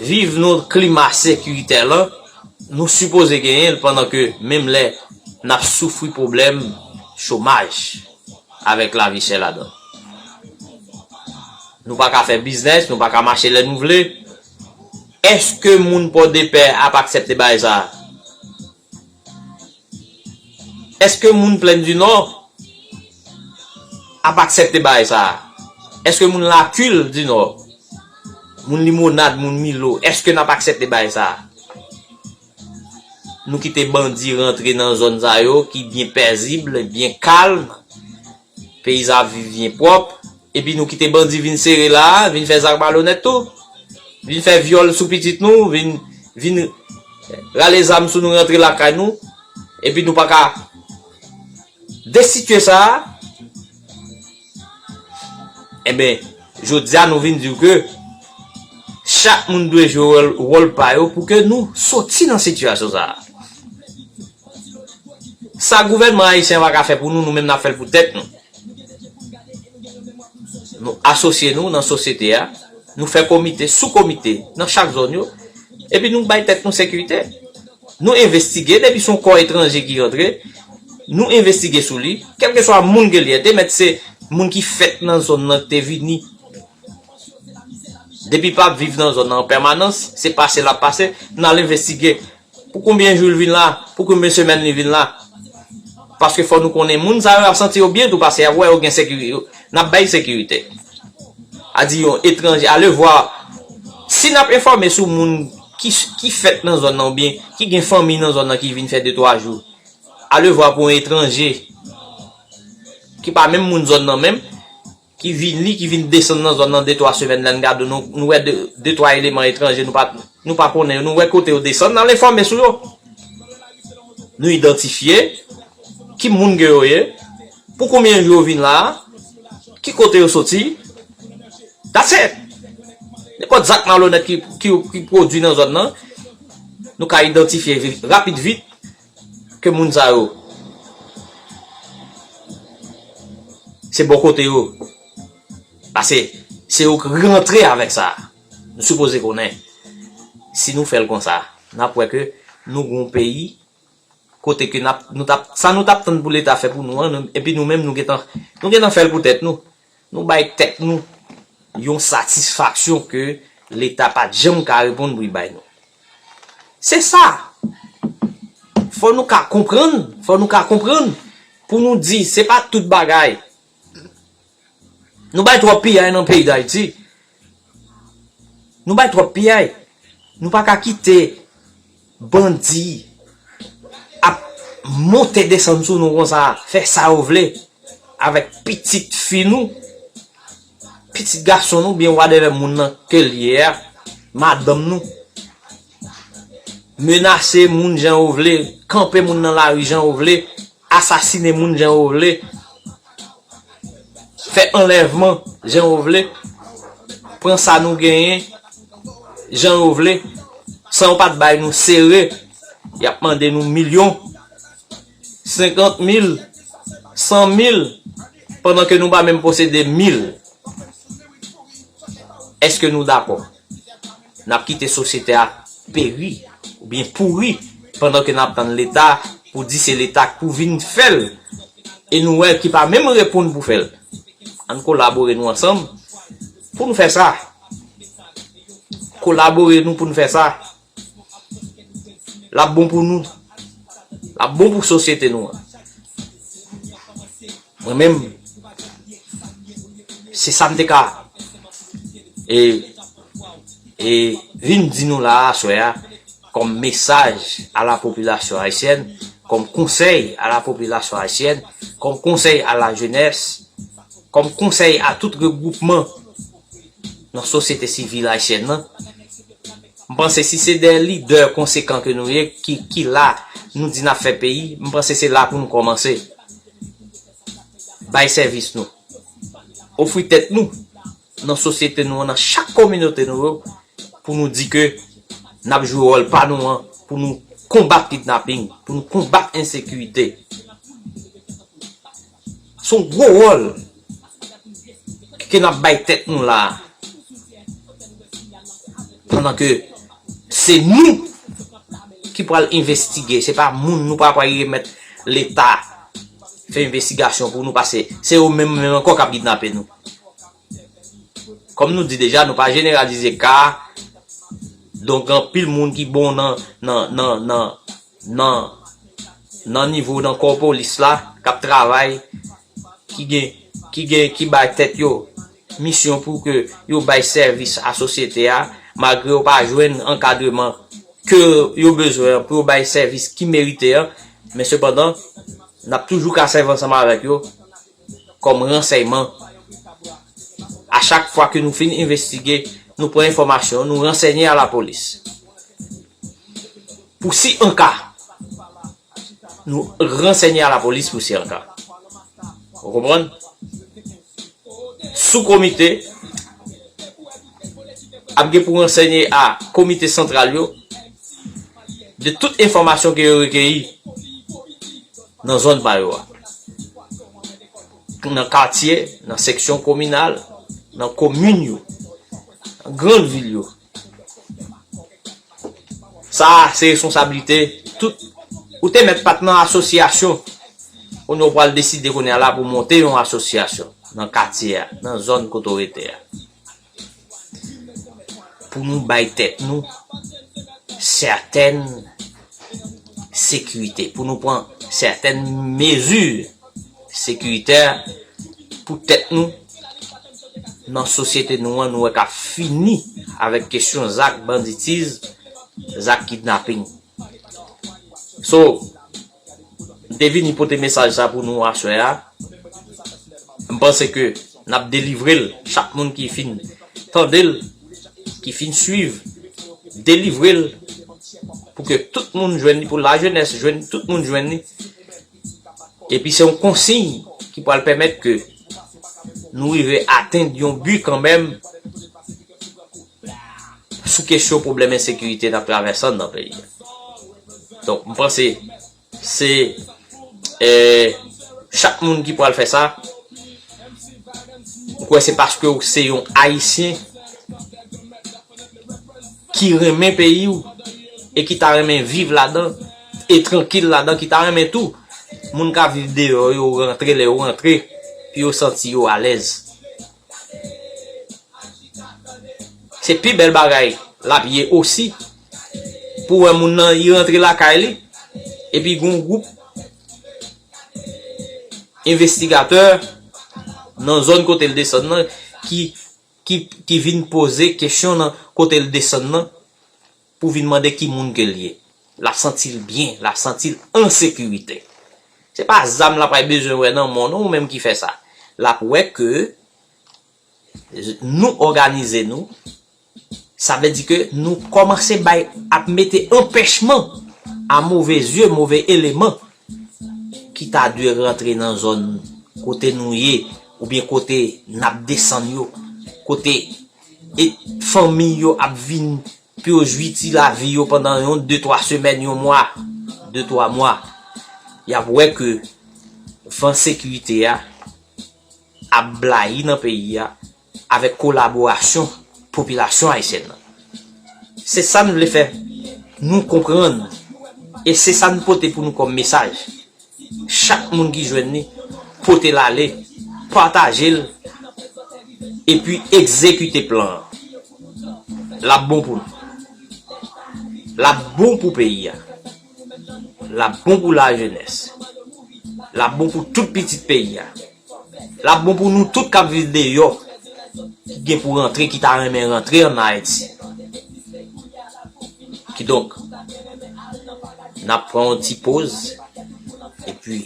viv nan klima sekiritè lan, nou sipoze genyen l pandan ke menm lè n ap soufri pwoblèm chomaj avèk lavi chè ladan. Nou pa ka fè biznès, nou pa ka mache lè nou vle. Èske moun Pòdepè ap aksepte bagay sa a? Èske moun Plèn di Nò ap aksepte bagay sa a? Èske moun Lakil di Nò, moun Limonad, moun Milo, èske n ap aksepte bagay sa a? Nou kite bandi rantre nan zòn sa yo ki byen pèzib, byen kalm, peyi sa ap viv byen pwòp, epi nou kite bandi vin sere la, vin fè zak malonèt tou, vin fè vyòl sou pitit nou, vin, vin rale zam sou nou, rantre lakay nou, epi nou pa ka desitye sa a. Enben, jodi a nou vin di w ke chak moun dwe jwe wòl, wòl pa yo pou ke nou soti nan sitiyasyon sa a. Sa gouvènman ayisyen an pa ka fè pou nou, nou menm n ap fè l pou tèt nou. Nou asosye nou nan sosyete a, nou fè komite, sou komite, nan chak zòn yo, epi nou bay tèt nou sekirite. Nou envestige, depi se yon kò etranje ki rantre, nou envestige sou li, kèlkeswa moun ke li ye, te mèt se moun ki fèt nan zòn nan ki te vini. Depi pa ap viv nan zòn nan an pèmanans, se pase l ap pase, n al envestige. Pou konbyen jou l vin la? Pou konbyen semèn li vin la? Paske fò nou konnen moun sa yo ap santi yo byen tou, paske y ap wè yo gen sekirite, n ap bay sekirite. A di yon etranje, alevwa, si n ap enfòme sou moun ki, ki fèt nan zòn nan oubyen ki gen fanmi nan zòn nan ki vin fè de twa jou, alevwa pou yon etranje ki pa menm moun zòn nan menm, ki vini, ki vin desann nan zòn nan de twa semèn, lè n gade nou, nou wè de, de twa eleman etranje, nou pa, nou pa konnen yo, nou wè kote yo desann, n al enfòme sou yo. Nou idantifye ki moun ke yo ye, pou konbyen jou yo vin la a, ki kote yo soti. That's it. Nenpòt zak malonèt ki, ki, ki pwodui nan zòn nan, nou ka idantifye vi-, rapid vit ke moun sa yo, se bò kote yo pase, se yo k rantre avèk sa. Nou sipoze konnen, si nou fè l konsa, n ap wè ke nou gon peyi kote ke n ap, nou t ap, sa nou t ap tann pou Leta fè pou nou an, nou, epi nou menm nou gentan, nou gentan fè l pou tèt nou. Nou bay tèt nou yon satisfaksyon ke Leta pa t janm ka reponn pou l bay nou. Se sa. Fò nou ka konprann, fò nou ka konprann pou nou di se pa tout bagay. Nou bay twòp piyay nan peyi Dayiti. Nou bay twòp piyay. Nou pa ka kite bandi ap monte desann sou nou konsa, fè sa yo vle avèk pitit fi nou, pitit gason nou, byen whatever moun nan ke l ye a, madanm nou. Menase moun jan yo vle, kanpe moun nan lari jan yo vle, asasine moun jan yo vle, fè anlèvman jan yo vle, pran sa nou genyen jan yo vle, san yo pa t bay nou sere, y ap mande nou milyon, senkant mil, san mil, pandan ke nou pa menm posede mil. Èske nou dakò? N ap kite sosyete a peri oubyen pouri pandan ke n ap tann Leta pou di se Leta k pou vin fè l e nou wè ki pa menm reponn pou fè l. Ann kolabore nou ansanm pou nou fè sa. Kolabore nou pou nou fè sa. L ap bon pou nou. L ap bon pou sosyete nou an. Mwen menm, se sa m te ka, e, e, vin di nou la a, aswè a, kòm mesaj a la popilasyon ayisyèn, kòm konsèy a la popilasyon ayisyèn, kòm konsèy a la jenès, kòm konsèy a tout regwoupman nan sosyete sivil ayisyèn nan. M panse si se de lidè konsekan ke nou ye, ki, ki la, nou di n ap fè peyi, m panse se la pou nou kòmanse. Bay sèvis nou. Ofri tèt nou nan sosyete nou an, nan chak kominote nou yo, pou nou di ke n ap jwe wòl pa nou an, pou nou konbat kidnaping, pou nou konbat ensekirite. Se yon gwo wòl ke n ap bay tèt nou la a. Pandan ke se nou ki pral envestige, se pa moun, nou pa pral remèt Leta fè envestigasyon pou nou, paske se yo menm, menm ankò k ap kidnape nou. Kòm nou di deja, nou pa jeneralize ka a. Donk, gen anpil moun ki bon nan, nan, nan, nan, nan, nan nivo, nan kò polis la, k ap travay, ki gen, ki gen, ki bay tèt yo misyon pou ke yo bay sèvis a sosyete a, malgre yo pa jwenn ankadreman ke yo bezwen an pou yo bay sèvis ki merite an, men sepandan, n ap toujou ka sèvi ansanm avèk yo kòm ransèyman. A chak fwa ke nou fin envestige, nou pran enfòmasyon, nou ransèye a lapolis. Pou si an ka, nou ransèye a lapolis pou si an ka. Ou konprann? Sou komite ap gen pou ransèye a komite santral yo de tout enfòmasyon ke yo rekeyi nan zòn pa yo a, nan katye, nan seksyon kominal, nan komin yo, nan grann vil yo. Sa a se responsablite tout. Ou te mèt pa t nan asosyasyon, kounye a w pral deside kounye a la pou monte yon asosyasyon nan katye a, nan zòn kote w rete a, pou nou bay tèt nou sètèn sekirite, pou nou pran sètèn mezi sekiritè pou tèt nou. Nan sosyete nou an, nou wè k ap fini avèk kesyon zak banditiz, zak kidnaping. So, m te vini pote mesaj sa pou nou aswè a. M panse ke n ap delivre l. Chak moun ki fin tande l, ki fin swiv, delivre l pou ke tout moun jwenn li, pou lajenès jwenn, tout moun jwenn li. Epi se yon konsiy ki pral pèmèt ke nou rive atenn yon bi kanmenm sou kesyon pwoblèm ensekirite n ap travèse anndan peyi a. Donk, m panse se, eh, chak moun ki pral fè sa, m kwè se paske w se yon Ayisyen ki renmen peyi w e ki ta renmen viv ladan e trankil ladan, ki ta renmen tou moun k ap viv deyò yo rantre, lè yo rantre, pou yo santi yo alèz. Se pi bèl bagay l ap ye osi pou wè moun nan li rantre lakay li, epi gon gwoup envestigatè nan zòn kote l desann nan ki, ki, ki vin poze kesyon nan kote l desann nan pou vin mande ki moun ke l ye. L ap santi l byen, l ap santi l an sekirite. Se pa zam l ap bezwen wè nan men w non, ou menm ki fè sa. L ap wè ke nou òganize nou, sa vle di ke nou kòmanse bay, ap mete anpèchman a move zye, move eleman ki ta dwe rantre nan zòn kote nou ye, oubyen kote n ap desann yo, kote e fanmi yo ap vin pou yo jwi ti lavi yo pandan yon de twa semèn, yon mwa, de twa mwa. Y ap wè ke van sekirite a ap blayi nan peyi a avèk kolaborasyon popilasyon ayisyèn nan. Se sa n vle fè nou konprann e se sa n pote pou nou kòm mesaj. Chak moun ki jwenn li, pote l ale, pataje l, epi egzekite plan an. L ap bon pou nou. L ap bon pou peyi a. L ap bon pou lajenès. L ap bon pou tout pitit peyi a. L ap bon pou nou tout k ap viv deyò, ki gen pou rantre, ki ta renmen rantre ann Ayiti. Kidonk, n ap pran yon ti poz, epi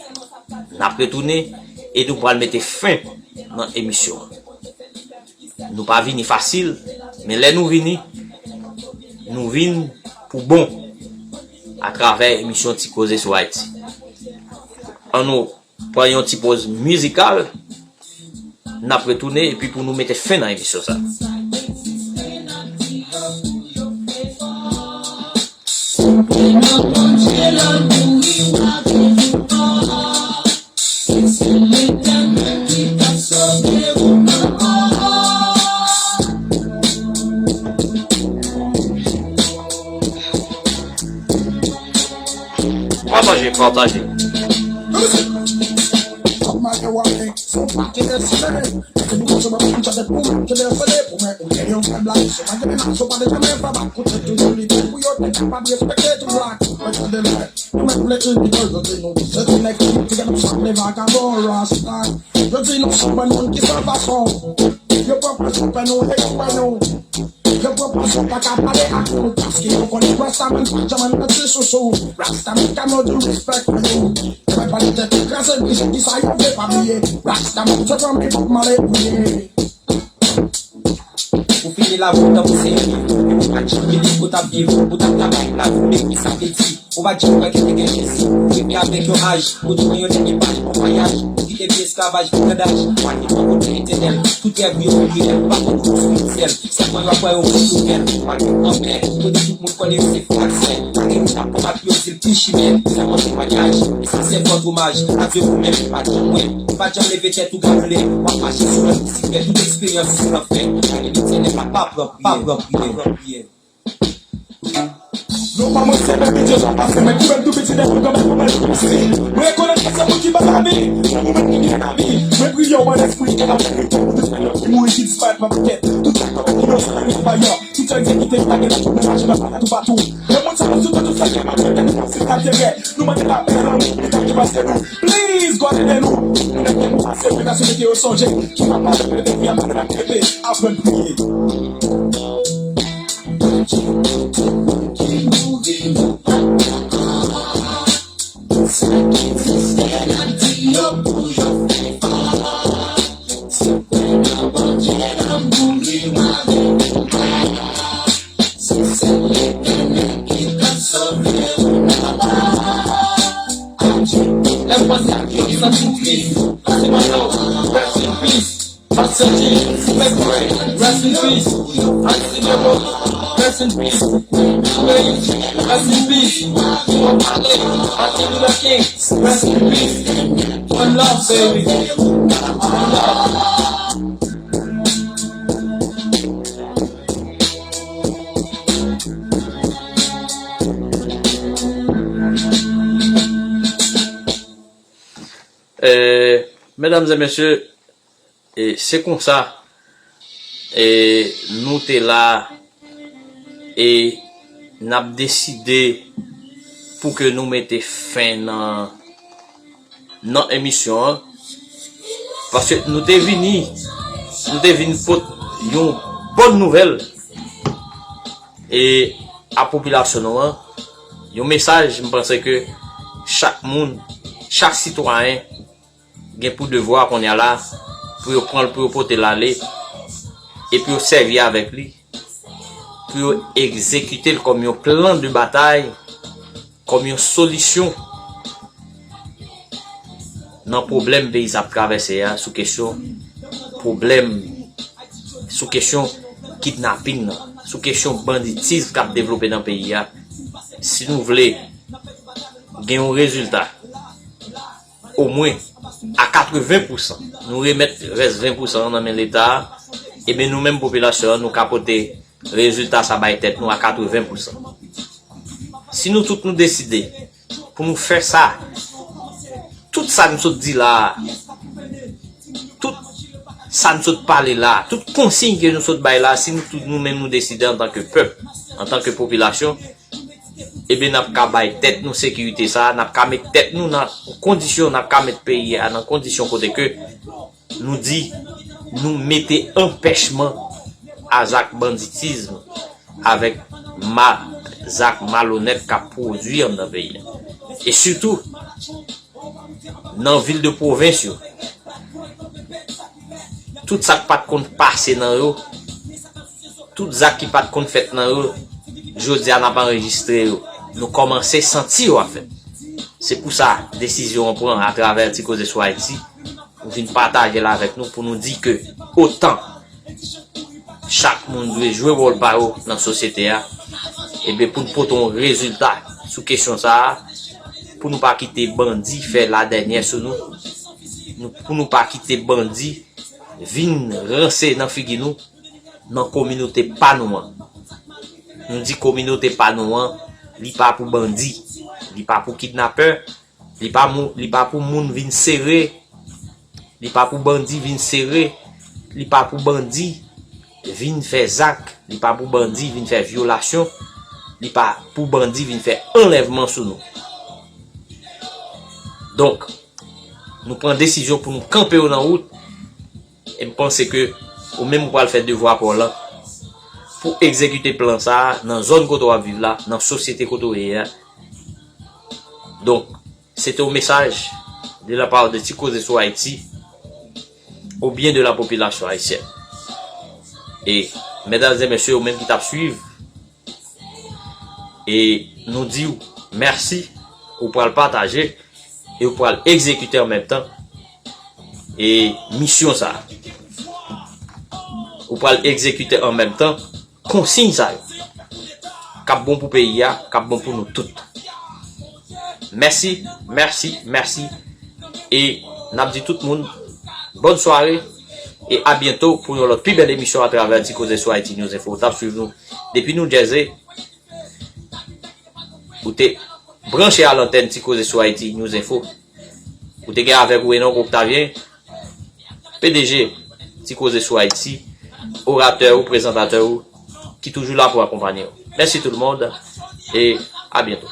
n ap retounen, e nou pral mete fen nan emisyon an. Nou pa vini fasil, men lè nou vini, nou vin pou bon atravè emisyon Ti Koze sou Ayiti. Ann nou pran yon ti poz mizikal, n ap retounen epi pou nou mete fen nan emisyon sa. Pataje, pataje. Yo di nou se bann moun ki san fason. Yo pran pwazon pè nou, respè nou. Yo pran pwazon pa ka pale ak nou, paske yo konnen Rastaman pa janm nan ti sousou. Rastaman ka no di respect for you. Yo pa pale tèt kraze, brize, ki sa yo vle pa bliye. Rastaman se fanmi Bob Marley ou ye. Ou fini lavi w tankou se yon liv. Ak chak liv ou t ap viv, ou t ap travay lavi w, men ki sa vle di. Ou pa t janm kwè ke te gen Jezi. Ou rive avèk yon aj, ou tounen yon dènye paj, yon vwayaj. Epi esklavaj, brigandaj, pa gen pwofondè etènèl. Tout rèv yo reyèl, pa gen pwofondè etènèl. Sèlman yo ap ba yo bon nouvèl, pa gen anmè. Kote tout moun konnen yo se fransè. Pa gen moun ap konbat yo, se l ki chimè. Sèlman temwayaj, e sa se vòt omaj. Adye pou mèt, pa janm wè. Pa janm leve tèt ou gade, w ap mache sou lòt bisiklèt. Tout eksperyans ou sou lanfè. Pa gen etènèl, pa pran, pa pran, pa pran. Non pa mwen se men piti jan pase, men kou menm tou piti dèyè mwen kanmenm pou mwen pase. Mwen rekonèt ke se moun ki ban lavi, se moun menm ki gen lavi. Mwen priye w ban lespri e ban verite pou tout sa yo ki mouri, ki disparèt nan pakèt. Tout sa yo ki inosan nan men vayan, tout sa egzekite yo pa gen lavi, men mache nan patat toupatou. Men moun sa yo sou tout, tout sa ki ap fè tèt pase nan terè. Nou mande lapè, lanmou, pou tout sa ki pase nou. Please, God ede nou. Nou mèt gen pou pase, pou nasyon mete yo sonje. Ki pa pase, pou depi a mande la kenbe, aprann priye. Sa ki egziste n ap di yo pou yo fè fò. Se kwè nan Bondye n ap mouri, mare konba. Se sèl Letènèl ki ka sove ou nan la. Adye. Lè m panse ak yo ki santi m tris, pase mwen yo, rest in peace. Pastor G, Mèt Ray, rest in peace. Auntie Debo, rest in peace. Ray, rest in peace. Bon Pale, Martin Luther King, rest in peace. One love, baby. One love. Euh, mesdames et messieurs, E se konsa, e nou te la, e n ap deside pou ke nou mete fen nan, nan emisyon an. Paske nou te vini, nou te vin pot yon bòn nouvèl, e a popilasyon nou an, yon mesaj, m panse ke chak moun, chak sitwayen, gen pou devwa kounye a la pou yo pran l, pou yo pote l ale, e pou yo sèvi avèk li, pou yo egzekite l kòm yon plan de batay, kòm yon solisyon nan pwoblèm peyi sa ap travèse a, sou kesyon pwoblèm, sou kesyon kidnaping nan, sou kesyon banditis k ap devlope nan peyi a. Si nou vle gen yon rezilta, omwen a katreven pousan, nou remèt rès ven pousan an nan men Leta a, ebyen nou menm popilasyon an, nou ka pote rezilta sa bay tèt nou a katreven pousan. Si nou tout nou deside pou nou fè sa, tout sa n sot di la a, tout sa n sot pale la a, tout konsiy ke nou sot bay la a, si nou tout nou menm nou deside antanke pèp, antanke popilasyon, ebyen n ap ka bay tèt nou sekirite sa a, n ap ka met tèt nou nan kondisyon, n ap ka met peyi a nan kondisyon kote ke nou di nou mete anpèchman a zak banditis avèk ma, zak malonèt k ap pwodui anndan peyi a. E sitou, nan vil de pwovens yo, tout sa k pa t konn pase nan yo, tout zak ki pa t konn fèt nan yo, jodi a n ap anrejistre yo. Nou kòmanse santi yo ap fèt. Se pou sa, desizyon an pran atravè Ti Koze sou Ayiti, nou vin pataje l avèk nou pou nou di ke otan chak moun dwe jwe wòl pa yo nan sosyete a, ebyen pou n pote yon rezilta sou kesyon sa a, pou nou pa kite bandi fè ladènyè sou nou, nou, pou nou pa kite bandi vin ranse nan figi nou, nan kominote pa nou an. Nou di kominote pa nou an, li pa pou bandi, li pa pou kidnapè, li pa mou-, li pa pou moun vin sere, li pa pou bandi vin sere, li pa pou bandi vin fè zak, li pa pou bandi vin fè vyolasyon, li pa pou bandi vin fè anlèvman sou nou. Donk, nou pran desizyon pou nou kanpe yo nan wout, e m panse ke ou menm ou pral fè devwa pa w lan pou egzekite plan sa a nan zòn kote w ap viv la, nan sosyete kote w ye a. Donk, se te yon mesaj de la part de Ti Koze sou Ayiti, au bien de la population haïtienne. E, medam e mesye, ou menm ki t ap swiv, e nou di w mèsi, ou pral pataje, e ou pral egzekite an menm tan. e misyon sa a. Ou pral egzekite an menm tan konsiy sa yo k ap bon pou peyi a, k ap bon pou nou tout. Mèsi, mèsi, mèsi. E n ap di tout moun bòn sware e a byento pou yon lòt pi bèl emisyon atravè Ti Koze sou Haiti News Info. Ou t ap swiv nou depi New Jersey. Ou te branche a lantèn Ti Koze sou Haiti News Info. Ou te gen avèk ou Enonk Octavien, P D G Ti Koze sou Haiti, oratè ou, prezantatè ou, ki toujou la pou akonpanye w. Mèsi tout le monde e a byento.